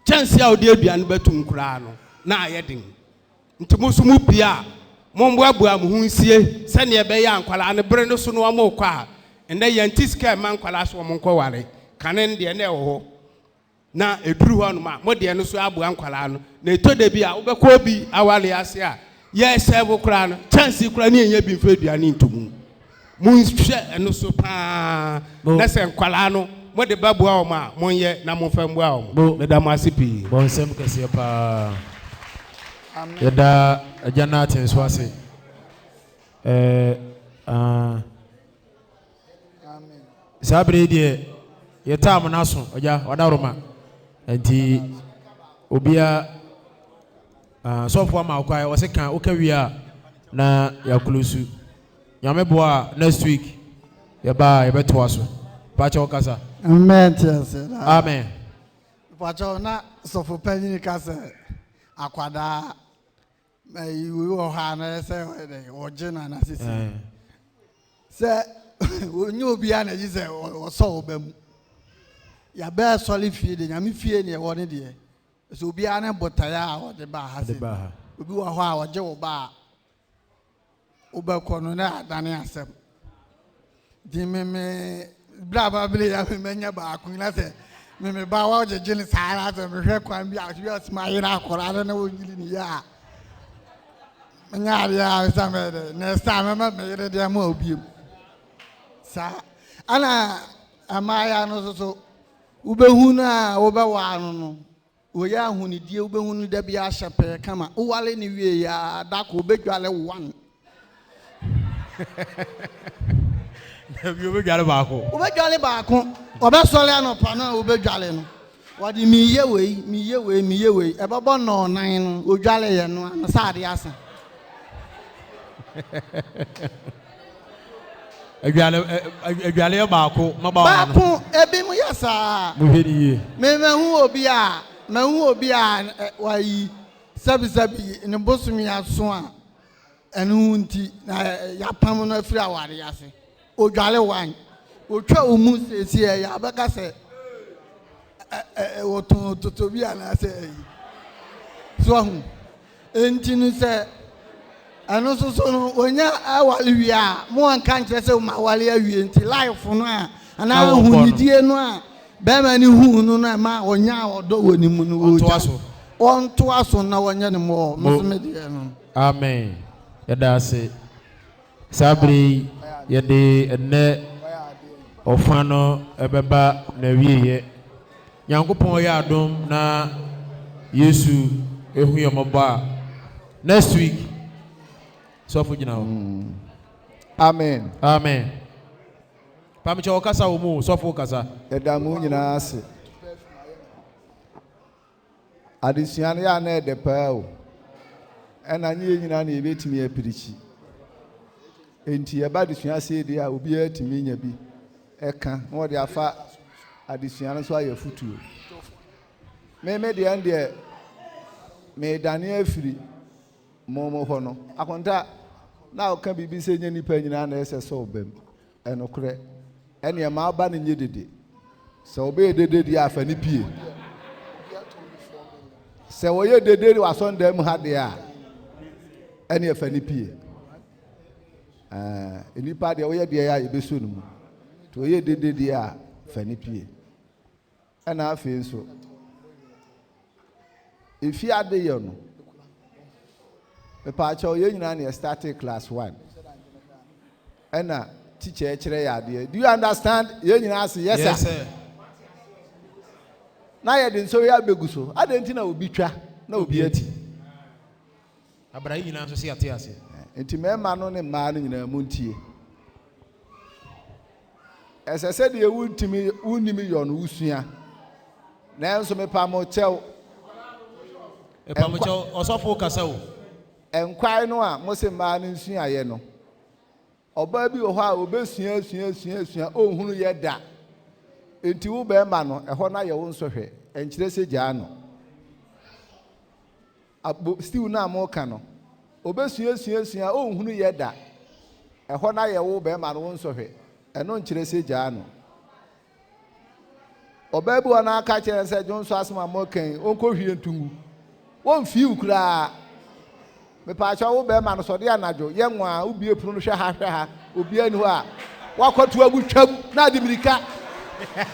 kyɛnse a wode aduane bɛtom koraa no, na ayɛ den. Nti mo nso mo pie a, mommoaboa mo ho nsie sɛdeɛ ɛbɛyɛ a nkwadaa no bere no so no wɔrekɔ a, ɛnnɛ yɛnte sika mma nkwadaa so wɔnkɔware. Kane no deɛ na ɛwɔ hɔ. Na ɛduru hɔ nom a, mo deɛ no so aboa nkwadaa no. Na ɛtɔ da bi a, wobɛkɔ obi awareɛ ase a, yɛresɛɛvo koraa no, kyɛnse koraa ne yɛnya bi mfa aduane nto mu. Monhwɛ ɛno so pa ara, na sɛ nkwadaa no, mode bɛboa wɔn a, monyɛ na momfa mmoa wɔn. Meda mo ase pii. Bɔ nsɛm kɛseɛ paa. Yɛda. Agya no ate nso ase. Ɛɛ, ah. Saa bere yi deɛ yɛtaa mo n'aso agya wadaroma nti obia ah, sɔfo ama ɔkwae ɔse ka woka wie a na yɛakolosu nyame boa a next week yɛba a yɛbɛtoa so pakyɛ wokasa Amen te ase daa. Amen. Pakyɛ na sɔfo panyin ka sɛ akwadaa Ayi wei wɔ hɔ a na ɛyɛ sɛ ɔyɛ dɛ ɔgye no anaa sisi. Sɛ onye obiara na gye sɛ ɔsɔ wo ba mu. Yɛabɛɛ sɔre fie deɛ nyame fie ne ɛwɔ ne deɛ. Sɛ obiara ne botaeɛ a ɔde ba ha se. Obi wɔ hɔ a ɔgye wo ba a wobɛkɔ no na adane asɛm. Nti me me berɛ a mabere ya me manya baako na sɛ me me ba wa gyegye no saa na sɛ mehwɛ kwan bi a bi a ɔsɛ mayere akɔra no na wɔnyini ne yie a menya adeɛ a sɛ mɛyɛ dɛ next time mɛma me yere deɛ ma obiem saa ɛna mmaayɛ no nso so wobɛhu no a wobɛwaa no no Wɔyɛ ahonidie wobɛhu no da biara hyɛ pɛɛ kama wowale no wie yɛ a da ko wobɛdwale one. Dabi wobɛdwale baako. Wobɛdwale baako wɔbɛsɔre anɔpa no a wobɛdwale no wɔde meyɛ wei meyɛ wei meyɛ wei ɛbɛbɔ nnɔɔnan no wodwale yɛ no ano sɛ adeɛ asa. Adwale adwaleɛ baako mmabaawa no. Baako ebi mo yɛ saa. Mo hwɛ ni yie. Me mahu obi a mahu obi a wayi sɛbi sɛbi ne bosome aso a ɛno ho nti na yapam no afiri aware ase. Odwale wan otwa wo mu siesie ɛyɛ abɛka sɛ wɔtɔn totobi anaasɛ ayi so ahu. Enti no sɛ ɛno nso so no wɔnya aware wie a mo anka nkyerɛ sɛ ma aware awie nti life no a anaa ahonidie no a bɛrima no hu no no ɛma ɔnya ɔdɔ wɔ ne mu no wɔgya so ɔntoa so na wɔnyɛ ne mmɔɔ me so me deɛ no. Amen yɛda ase saa bere yi yɛde ɛnnɛ ɔfa no ɛbɛba n'awieɛ. Nyankopɔn yɛ adom na Yesu ehu yɛn mmɔbɔ a, next week sɔfo gyina hɔ. Amen. Amen. Pamekyɛ ɔkasa wɔ mu o, sɔfo kasa. Yɛda mo nyinaa ase. Adesua no yɛ a na ɛdɛ paa o. Ɛna nye yɛn nyinaa na yɛbɛtumi apirikyi. Enti yɛba adesua ase deɛ a obiara tumi nya bi. ɛka na wɔde afa adesua no so ayɛ afutuo. Me me deɛ deɛ meredane afiri mo mo hɔ no akonta na ɔka biribi sɛ nyɛ nipa nyinaa na ɛsɛ sɛ ɔbam ɛnokorɛ ɛneɛ ma aba no nyɛ dede sɛ ɔbɛyɛ dede deɛ afa ne pie sɛ wɔyɛ dede wɔ asɔndan mu ha deɛ a ɛneɛ fa ne pie Ɛɛ, nnipa deɛ woyɛ deɛ a yɛbɛsɔ no mu. Nti ɔyɛ dede deɛ a, fa ne pie. Ɛna afei nso, efi ade yɛ no, mepaakyɛw yɛn nyinaa na yɛ started class one. Ɛna teacher kyerɛ yɛ adeɛ. Do you understand? Yɛn nyinaa se yes sir. Yes sir. Na yɛde nsɔhwɛ abɛgu so. Adɛn nti na obi twa na obi ati? Abra yi nyinaa nso se yɛate aseɛ. Enti mmarima no ne mmaa no nyinaa montie. Ɛsɛ sɛ deɛ wontumi wonnim yɔ no wosua. Nanso mepa mo kyɛw. Mepa mo kyɛw, ɔsɔfo kasa o. Nkwae no a mose mmaa no nsuaeɛ no, ɔbaa bi wɔ hɔ a ɔbɛsua asua asua asua ɔnhunu yɛ da. Enti wo barima no, ɛhɔ no ayɛ wo nsɔhwɛ. Ɛnkyerɛ sɛ gyaa no. Abo stew no a moka no, obesuasuasua a onhunu yɛ da. Ɛhɔ no ayɛ wo barima no wo nsɔhwɛ. Ɛno nkyerɛ sɛ gyaa no. Ɔbaa bi wɔ hɔ na aka kyerɛ no sɛ dwonsɔ asɛm a moka yi, ɔnkɔhwie nto ngu. Wɔmfii wo koraa. Mepaakyɛw wo barima no sɔde anadwo yɛ nwaa, wobue pono no hwɛ ha hwɛ ha, obiara nni hɔ a, woakɔto agu twam na ade mmirika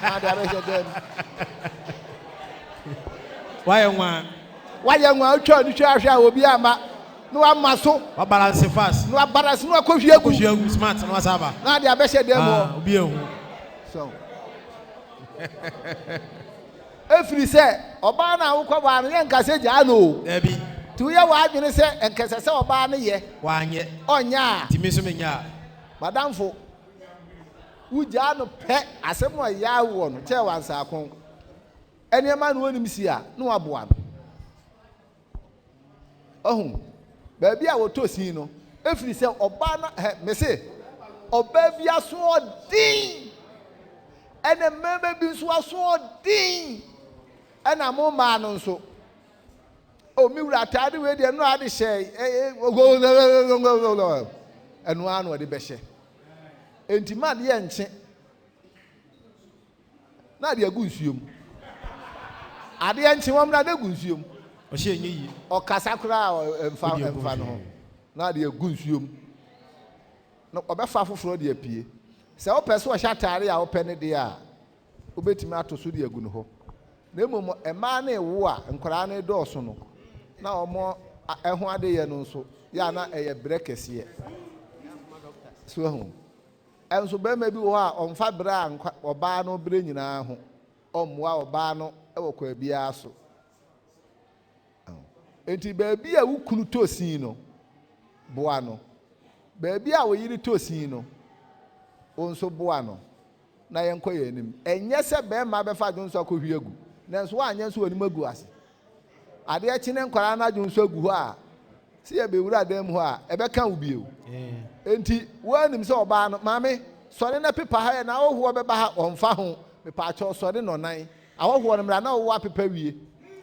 na ade abɛhyɛ dan mu. Woayɛ nwaa. Wayɛ nwa otwa no hwɛ ahwɛ a obi amma na wama so. Wa balance fast. Na wa balance na wakɔhwie agu. Wakɔhwie agu smart na wasa aba. Na ade abɛhyɛ dan mu hɔ. Ah, obi ehu. So. Efiri sɛ ɔbaa no a wokɔbaa no yɛnka sɛ gyaa no o. Dabi. Nti woyɛ w'adwene sɛ nkɛsɛ sɛ ɔbaa no yɛ. Wanyɛ. Ɔnyɛ a. Nti me nso menyɛ a. Madamfo, wogyaa no pɛ, asɛm a ɔyɛ awoɔ no, kyɛɛ wansaakɔn. Nneɛma na ɔnim si a, na waboa no. Ɔhu, baabi a wɔtɔ sin no, ɛfiri sɛ ɔbaa no, hɛ, mese, ɔbaa bi asoɔden, ɛna mmarima bi nso asoɔden, ɛna mo mmaa no nso. O, me wura, ataade wei deɛ, ɛno a ade hyɛ, ɛno ara na ɔde bɛhyɛ. Enti ma adeɛ nkye. Na ade agu nsuo mu. Adeɛ nkye wɔn na ade agu nsuo mu. Ɔhyɛ nyɛ yie. Ɔkasa koraa ɛmfa ɛmfa no ho. Na ade agu nsuo mu. Na ɔbɛfa foforɔ de apue. Sɛ wopɛ sɛ ɔhyɛ ataare a wopɛ no deɛ a, wobɛtumi ato so de agu no hɔ. Na mmom mmaa no rewo a nkwadaa no redɔɔso no, na wɔn ɛho adeyɛ no nso yɛ a na ɛyɛ brɛ kɛseɛ. So ahu? Nso barima bi wɔ hɔ a ɔmfa brɛ a nkwa ɔbaa no brɛ nyinaa ho, ɔmmoa ɔbaa no wɔ kwan biara so. Enti baabi a wo kunu tɔ sin no, boa no. Baabi a wo yere tɔ sin no, wo nso boa no na yɛnkɔ yɛn anim. Ɛnyɛ sɛ barima bɛfa adwonsɔ akɔhwie agu, nanso woanyɛ nso w'anim agu ase. Adeɛ kye ne nkwadaa no adwene nso agu hɔ a, sɛ yɛbɛwura dan mu hɔ a, ɛbɛka wo bio. Enti, woanim sɛ ɔbaa no, maame, sɔre na pepa ha yɛ na ahɔhoɔ bɛba ha, ɔmfa ho. Mepaakyɛw, sɔre nnɔnan. Ahɔhoɔ no mmra na wowɔ apepa wie.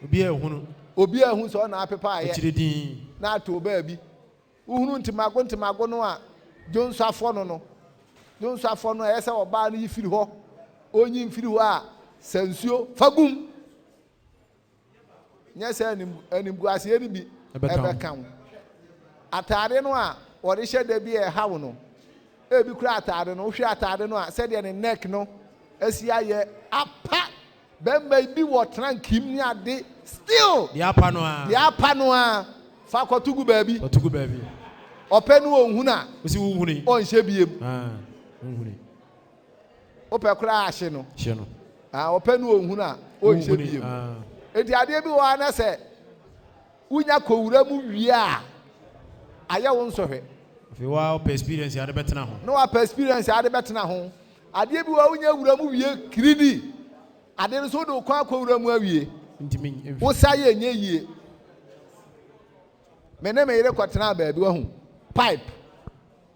Obiara ehunu. Obiara ehu sɛ ɔna apepa ayɛ. Akyire din. Na ato baabi. Wohunu ntemago ntemago no a, dwonsɔ afɔ no no. Dwonsɔ afɔ no, ɛyɛ sɛ ɔbaa no yi firi hɔ. Ɔnyi mfiri hɔ a, sa nsuo fa gum. Nyɛ sɛ animguaseɛ no bi ɛbɛka wo. Ataade no a wɔde hyɛ da bi a ɛha wo no, ebi kura ataade no, wohwɛ ataade no a sɛdeɛ ne neck no asi ayɛ apa bɛrima bi wɔ trankim ne ade still. Deɛ apa no ara. Deɛ apa no ara fa kɔto gu baabi. Kɔto gu baabi. Ɔpɛ no ɔnhunu a. Osi wo nhuni. Ɔnhyɛ biem. Ah, nhuni. Wopɛ koraa a hye no. Hye no. Ah, ɔpɛ no ɔnhunu a, ɔnhyɛ biem. Ah. Enti adeɛ bi wɔ hɔ a na sɛ wonya kɔwura mu wie a, ayɛ wo nsɔhwɛ. Afei wa wopɛ experience a wode bɛtena ho. Na wapɛ experience a wode bɛtena ho. Adeɛ bi wɔ hɔ a wonya wura mu wie kiridi. Ade no nso wode wo kɔn akɔwura mu awie. Ntumi mfi. Wo sa yɛ nyɛ yie. Me ne me yere kɔtenaa baabi wahu pipe.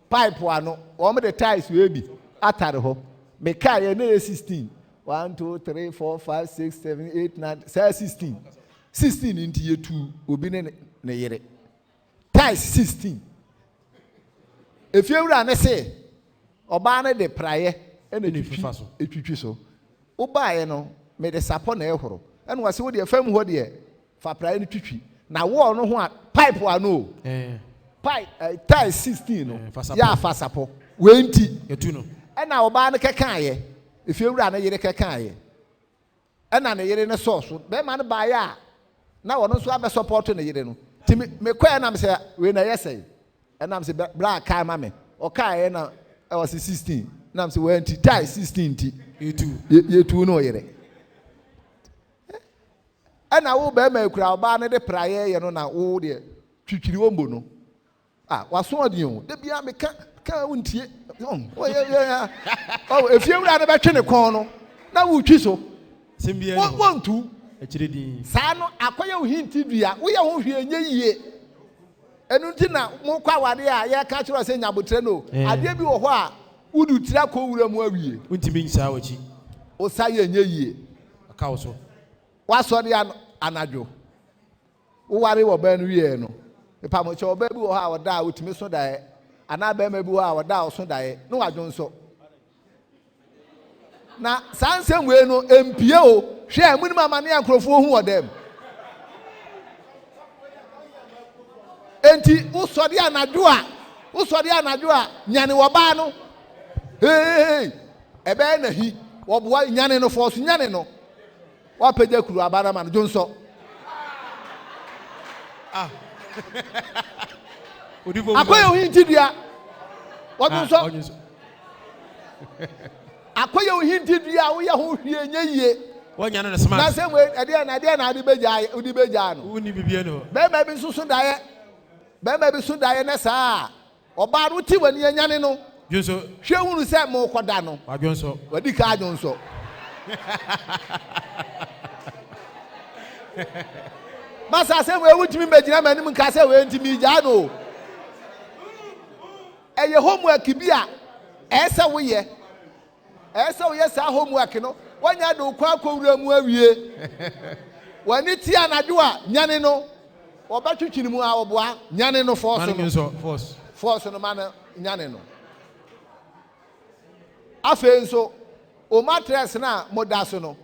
Pipe ano, wɔn de tiles wei bi atare hɔ. Me kaa yɛ na yɛ 16. 1, 2, 3, 4, 5, 6, 7, 8, 9, saa 16. 16 nti yɛtu obi ne ne yere. Tiles 16. Efiewura ne se ɔbaa no de praeɛ ɛna etwitwi so. Wobaeɛ no mede sapɔ na ɛhoro. Ɛna wɔse wo deɛ fam hɔ deɛ Fa praeɛ no twitwi na wall no ho a pipe ano o. Pipe eh, tiles 16 no yɛ afa sapɔ. Wei nti. Yɛtu no. Ɛna ɔbaa no kɛkaeɛ, efiewura no yere kɛkaeɛ. Ɛna ne yere no sɔɔ so. Bɛrima no baeɛ a na ɔno nso abɛsɔpɔto ne yere no. Nti me mekɔɛ na mesɛ wei na ɛyɛ sɛn? Ɛna mesɛ bra kae ma me. Ɔkaeɛ na ɔse 16. Na mesɛ wei nti tiles 16 nti. Yɛtu. Yɛtu no yere. Ɛna wo bɛɛma ekura ɔbaa no de praeɛ yɛ no na wo deɛ twitwiri ombo no ah waso ɔden o da bia me ka ka wo ntie oh efie wura no bɛtwe ne kɔn no na wotwi so wontu saa no akɔyɛ wo hinti dua woyɛ ho hwee nyɛ yie ɛno nti na mokɔ awadeɛ a yɛka kyerɛ sɛ nyabotrɛ no adeɛ bi wɔ hɔ a wode tiri akɔ wura mu awie wontumi nsaa w'akyi wo sa yɛ nyɛ yie aka wo so W'asɔre anadwo. Woware ɔbaa no wieɛ no, mepamokyɛw, ɔbaa bi wɔ hɔ a ɔda a ɔtumi so daeɛ, anaa barima bi wɔ hɔ a ɔda a ɔso daeɛ, na wadwo nso. Na saa nsɛm wei no, mpie o. Hwɛ, munim amane a nkurɔfoɔ hu wɔ dɛm. Enti wosɔre anadwo a, wosɔre anadwo a, nyane ɔbaa no. Hey, ɛbɛyɛ na hi, wɔboa nyane no, fɔɔso nyane no. Wapagya kuru aba no ama no dwonsɔ. Ah. Akɔyɛ ohintidua. Wɔdwonsɔ. Akɔyɛ ohintidua a woyɛ ho hwee nyɛ yie. Wɔnya no no smart. Na sɛ wei ɛdeɛ na ɛdeɛ na ade bɛgyaa wode bɛgyaa no. Wonni biribiara ni hɔ. Bɛrima bi nso so daeɛ bɛrima bi so daeɛ ne saa a ɔbaa no te w'ani anyane no. Dwonso. Hwɛ hunu sɛ morekɔda no. Wadwonsɔ. Wadi ka adwonsɔ. Masa asɛm wei wotumi mbɛgyina m'anim nka sɛ wei nti megyaa no o. Ɛyɛ homework bi a ɛyɛ sɛ woyɛ. Ɛyɛ sɛ woyɛ saa homework no. Woanya de wo kɔn akɔwura mu awie. W'ani te anadwo a, nyane no. Wɔbɛtwetwe ne mu a wɔboa. Nyane no, fɔɔso no. Fɔɔso no ma no nyane no. Afei nso, wo mattress no a moda so no,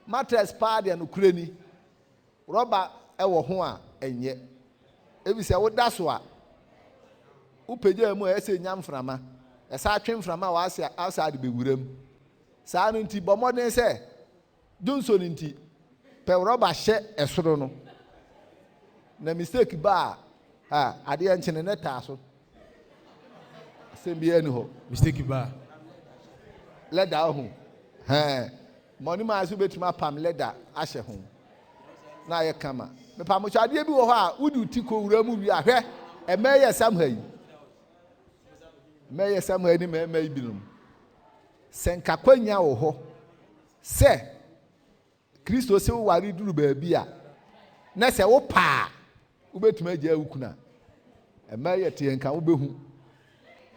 mattress paa deɛ nokorɛ ni, Rɔba wɔ ho a, ɛnyɛ. Efisɛ woda so a, wopagyaa mu a, ɛyɛ sɛ enya mframa. Ɛsan twe mframa a w'ase asan de bewura mu. Saa no nti, bɔ mmɔden sɛ dwonsɔ no nti, pɛ rɔba hyɛ ɛsoro no. Na mistake ba a, a adeɛ nkyene na ɛtaa so. Asɛm biara ni hɔ. Mistake ba a. Lɛda ho. Hɛn. Ma ɔne mu ara nso wobɛtumi apam lɛda ahyɛ ho na ayɛ kama. Mepamokyɛ adeɛ bi wɔ hɔ a wode wo ti kɔwura mu wie a hwɛ ɛmɛ yɛ sam ha yi. Ɛmɛ yɛ sam ha yi ne mmarima yi binom. Sɛ nka kwanya wɔ hɔ sɛ Kristo se woware duru baabi a na sɛ wopɛ a Wobɛtumi agyaa wo kunu a, ɛma yɛ teɛ nka wobɛhu.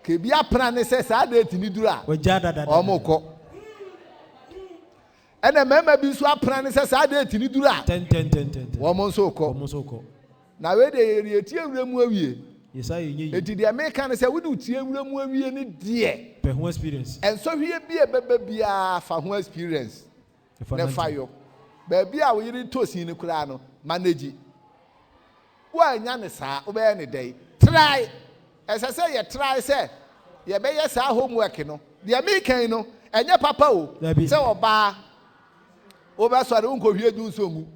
Ka ebi apena ne sɛ saa date no duru a, wɔn kɔ. Ɛna mmarima bi nso apena ne sɛ saa date no duru a, wɔn nso kɔ. Na wei deɛ yɛde yɛtie wura mu awie. Enti deɛ meka ne sɛ wode wo tie wura mu awie ne deɛ. Nsɔhwɛ bi a ɛbɛba biara fa ho experience. Na fa yɔ. Baabi a wo yere tɔ sin no koraa no, manage. Woannya no saa, wobɛyɛ no dɛn? Try! Ɛsɛ sɛ yɛ try sɛ yɛbɛyɛ saa homework no. Deɛ mereka yi no, ɛnyɛ papa o, sɛ ɔbaa, wobɛsɔre, wonkɔhwie dwonsɔ ngu,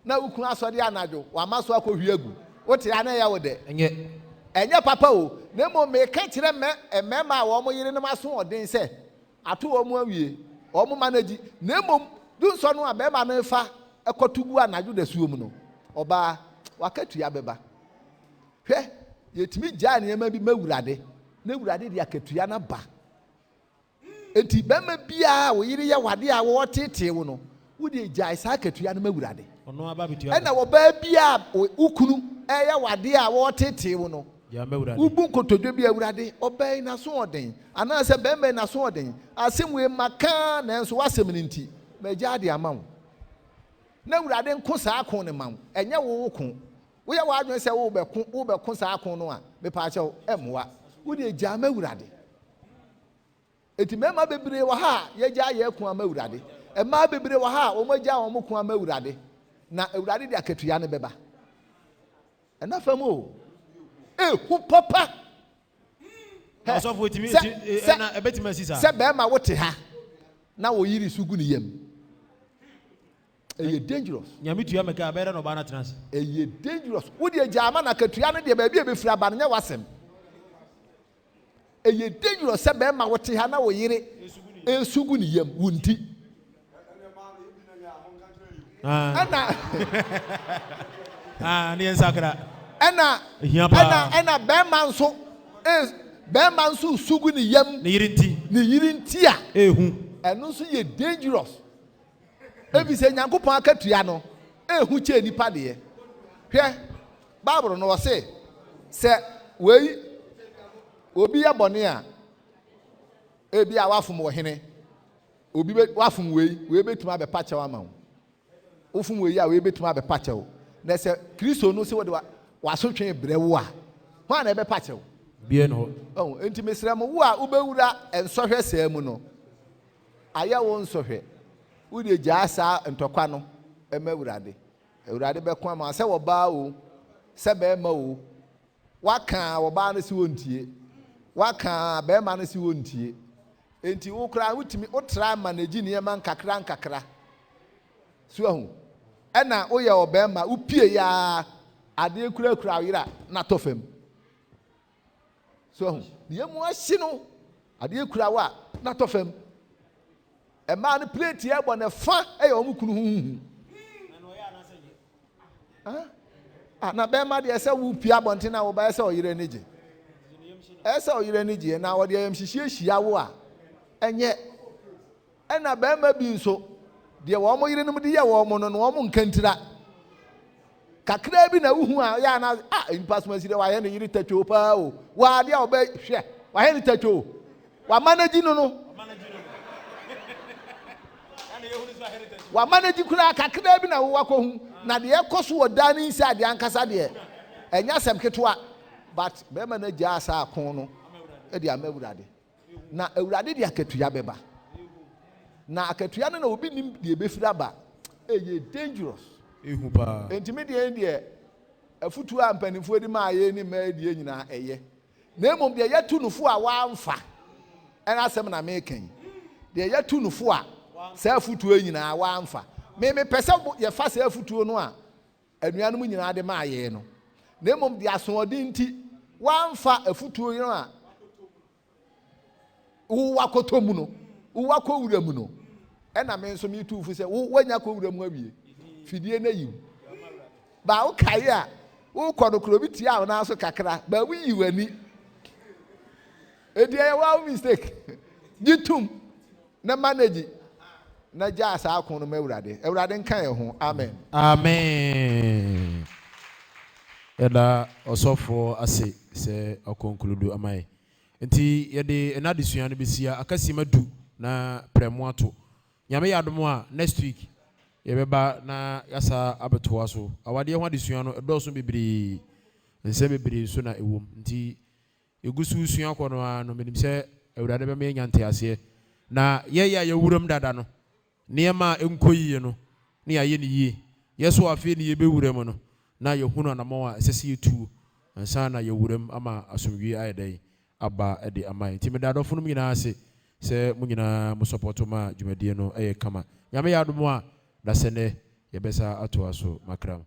na wo kunu asɔre anadwo, wama so akɔhwie agu. Wote a na ɛyɛ wo dɛ? Ɛnyɛ papa o. Na mmom meka kyerɛ mmarima a wɔn yerenom aso ɔden sɛ, Ato wɔn awie, wɔn mma no agyi, na mmom dwonsɔ no a barima no refa kɔto gu anadwo dasuo mu no, ɔbaa, w'akatua bɛba. Hwɛ, yɛtumi gyaa nneɛma bi ma Awurade, na Awurade de akatua no aba. Enti barima biara a wo yere yɛ w'adeɛ a wɔreteetee wo no, wo deɛ gyae saa akatua no ma Awurade. Ɛna ɔbaa biara a wo kunu reyɛ w'adeɛ a wɔreteetee wo no, Wobu nkotodwe bi, Awurade, ɔbaa yi n'asoɔden, anaasɛ barima yi n'asoɔden, asɛm wei maka ara nanso w'asɛm no nti, magyaa de ama wo. Na Awurade nko saa ko no ma wo, ɛnyɛ wo wo ko. Woyɛ w'adwene sɛ worebɛko, worebɛko saa ko no a, mepaakyɛw, ɛmmoa. Wo deɛ gyaa ma Awurade. Enti mmarima bebree wɔ ha a yɛagyaa yɛn ko ama Awurade. Mmaa bebree wɔ ha a wɔagyaa wɔn ko ama Awurade. Na Awurade de akatua no bɛba. Ɛna fam o. Ehu papa. Ɔsɔfo etimi eti ɛna ɛbɛtumi asi saa. Sɛ bɛrima wote ha na wo yere su gu ne yam. Ɛyɛ dangerous. Nyame tua mɛka abɛyɛ dɛ na ɔbaa no atena ase. Ɛyɛ dangerous. Wo deɛ gyaa ma na akatua no deɛ baabi a ɛbɛfiri aba no nyɛ w'asɛm. Ɛyɛ dangerous sɛ bɛrima wote ha na wo yere resu gu ne yam wo nti. Ɛna ne yɛn sakra. Ɛna ɛna ɛna bɛrima nso bɛrima nso su gu ne yam. Ne yere nti. Ne yere nti a. Ehu. Ɛno nso yɛ dangerous. Efisɛ Nyankopɔn akatua no ehu kyɛn nipa deɛ. Hwɛ. Bible no ɔse sɛ wei obi yɛ bɔne a ebi a wafom ɔhene obi bɛ wafom wei wei bɛtumi abɛpa kyɛw ama wo wofom wei a wei bɛtumi abɛpa kyɛw na sɛ Kristo no sɛ wɔde wasotwe brɛ wo a hwan na ɛbɛpa kyɛw bie no hɔ enti mesrɛ mo wo a wobɛwura nsɔhwɛ saa mu no ayɛ wo nsɔhwɛ wode gyaa saa ntɔkwa no ma Awurade Awurade bɛko ama wo, sɛ ɔbaa o, sɛ bɛrima o. Waka a ɔbaa no se ɔntie, waka a bɛrima no se ɔntie. Enti wo koraa wotumi wotra manage nneɛma nkakra nkakra. So ahu? Ɛna woyɛ ɔbɛrima, wopie ya adeɛ kurakura wo yere a na atɔ fam. So ahu? Ne yam ahye no, adeɛ kura wo a na atɔ fam. Mmaa no plate a ɛbɔ no ɛfa yɛ wɔn kunu ho huhu. Ah, na bɛrima deɛ sɛ wopie abɔnten na woba ɛsɛ ɔyere ani gye. Ɛsɛ ɔyere ani gye na ɔde ayamhyehyeɛ hyia wo a ɛnyɛ. Ɛna bɛrima bi nso deɛ wɔn yerenom de yɛ wɔn no na wɔn nka ntira. Kakraa bi na wohu a ɔyɛ ana ah nipa soma si dɛ wayɛ ne yere tatwoo paa o. Waa adeɛ a ɔbɛ hwɛ wayɛ ne tatwoo. Wamanagyi no no. Wamanagyi koraa kakraa bi na wowakɔ hu. Na deɛ ɛkɔ so wɔ dan ne inside deɛ ankasa deɛ ɛnyɛ asɛm ketewa. But bɛrima no agyaa saa ko no de ama Awurade. Na Awurade de akatua bɛba. Na akatua no na obi nim deɛ ɛbɛfiri aba. Ɛyɛ dangerous. Ehu paa. Enti me deɛ deɛ afutuo a mpanimfoɔ de maa yɛn ne mmaa deɛ nyinaa ɛyɛ. Na mmom deɛ yɛatu no fo a wamfa ɛna asɛm na meka yi. Deɛ yɛatu no fo a saa afutuo nyinaa wamfa. Me mepɛ sɛ yɛfa saa afutuo no a anuanom nyinaa de maa yɛn no, na mmom de asoɔden nti woamfa afotuo no a wowakɔtɔ mu no, wowakɔ wura mu no, ɛna me nso metu fo sɛ wo woanya kɔ wura mu awie, fidie no ayi wo. Ba wokae a wokɔ no koro bi tia wo nan so kakra, ba woyi w'ani. Enti ɛyɛ wo mistake. Gye tom na manage na gyaa saa ko no ma Awurade. Awurade nka yɛn ho. Amen. Amen. Yɛda ɔsɔfoɔ ase sɛ ɔconclude ama yɛn. Nti yɛde ɛnɛ adesua no bɛsi ha. Aka simma du na prɛmo ato. Nyame yɛ adom a next week yɛbɛba na yɛasa abɛtoa so. Awadeɛ ho adesua no ɛdɔɔso bebree. Nsɛm bebree nso na ɛwom. Nti Yɛgu so resua kɔ no ara no, menim sɛ Awurade bɛma yɛanya nteaseɛ. Na yɛn a yɛawura mu dada no, nneɛma a ɛnkɔ yie no, na yɛayɛ no yie. Yɛn nso a afei na yɛrebɛwura mu no, na yɛahunu anammɔn a ɛsɛ sɛ yɛtuo ansa na yɛawura mu ama asomdwoeɛ ayɛ dɛn? Aba de ama yɛn. Nti meda adɔfonom nyinaa ase sɛ mo nyinaa mo sɔpɔto ma dwumadie no yɛ kama. Nyame yɛ adom a, dasɛnnɛ yɛbɛsa atoa so. Makram.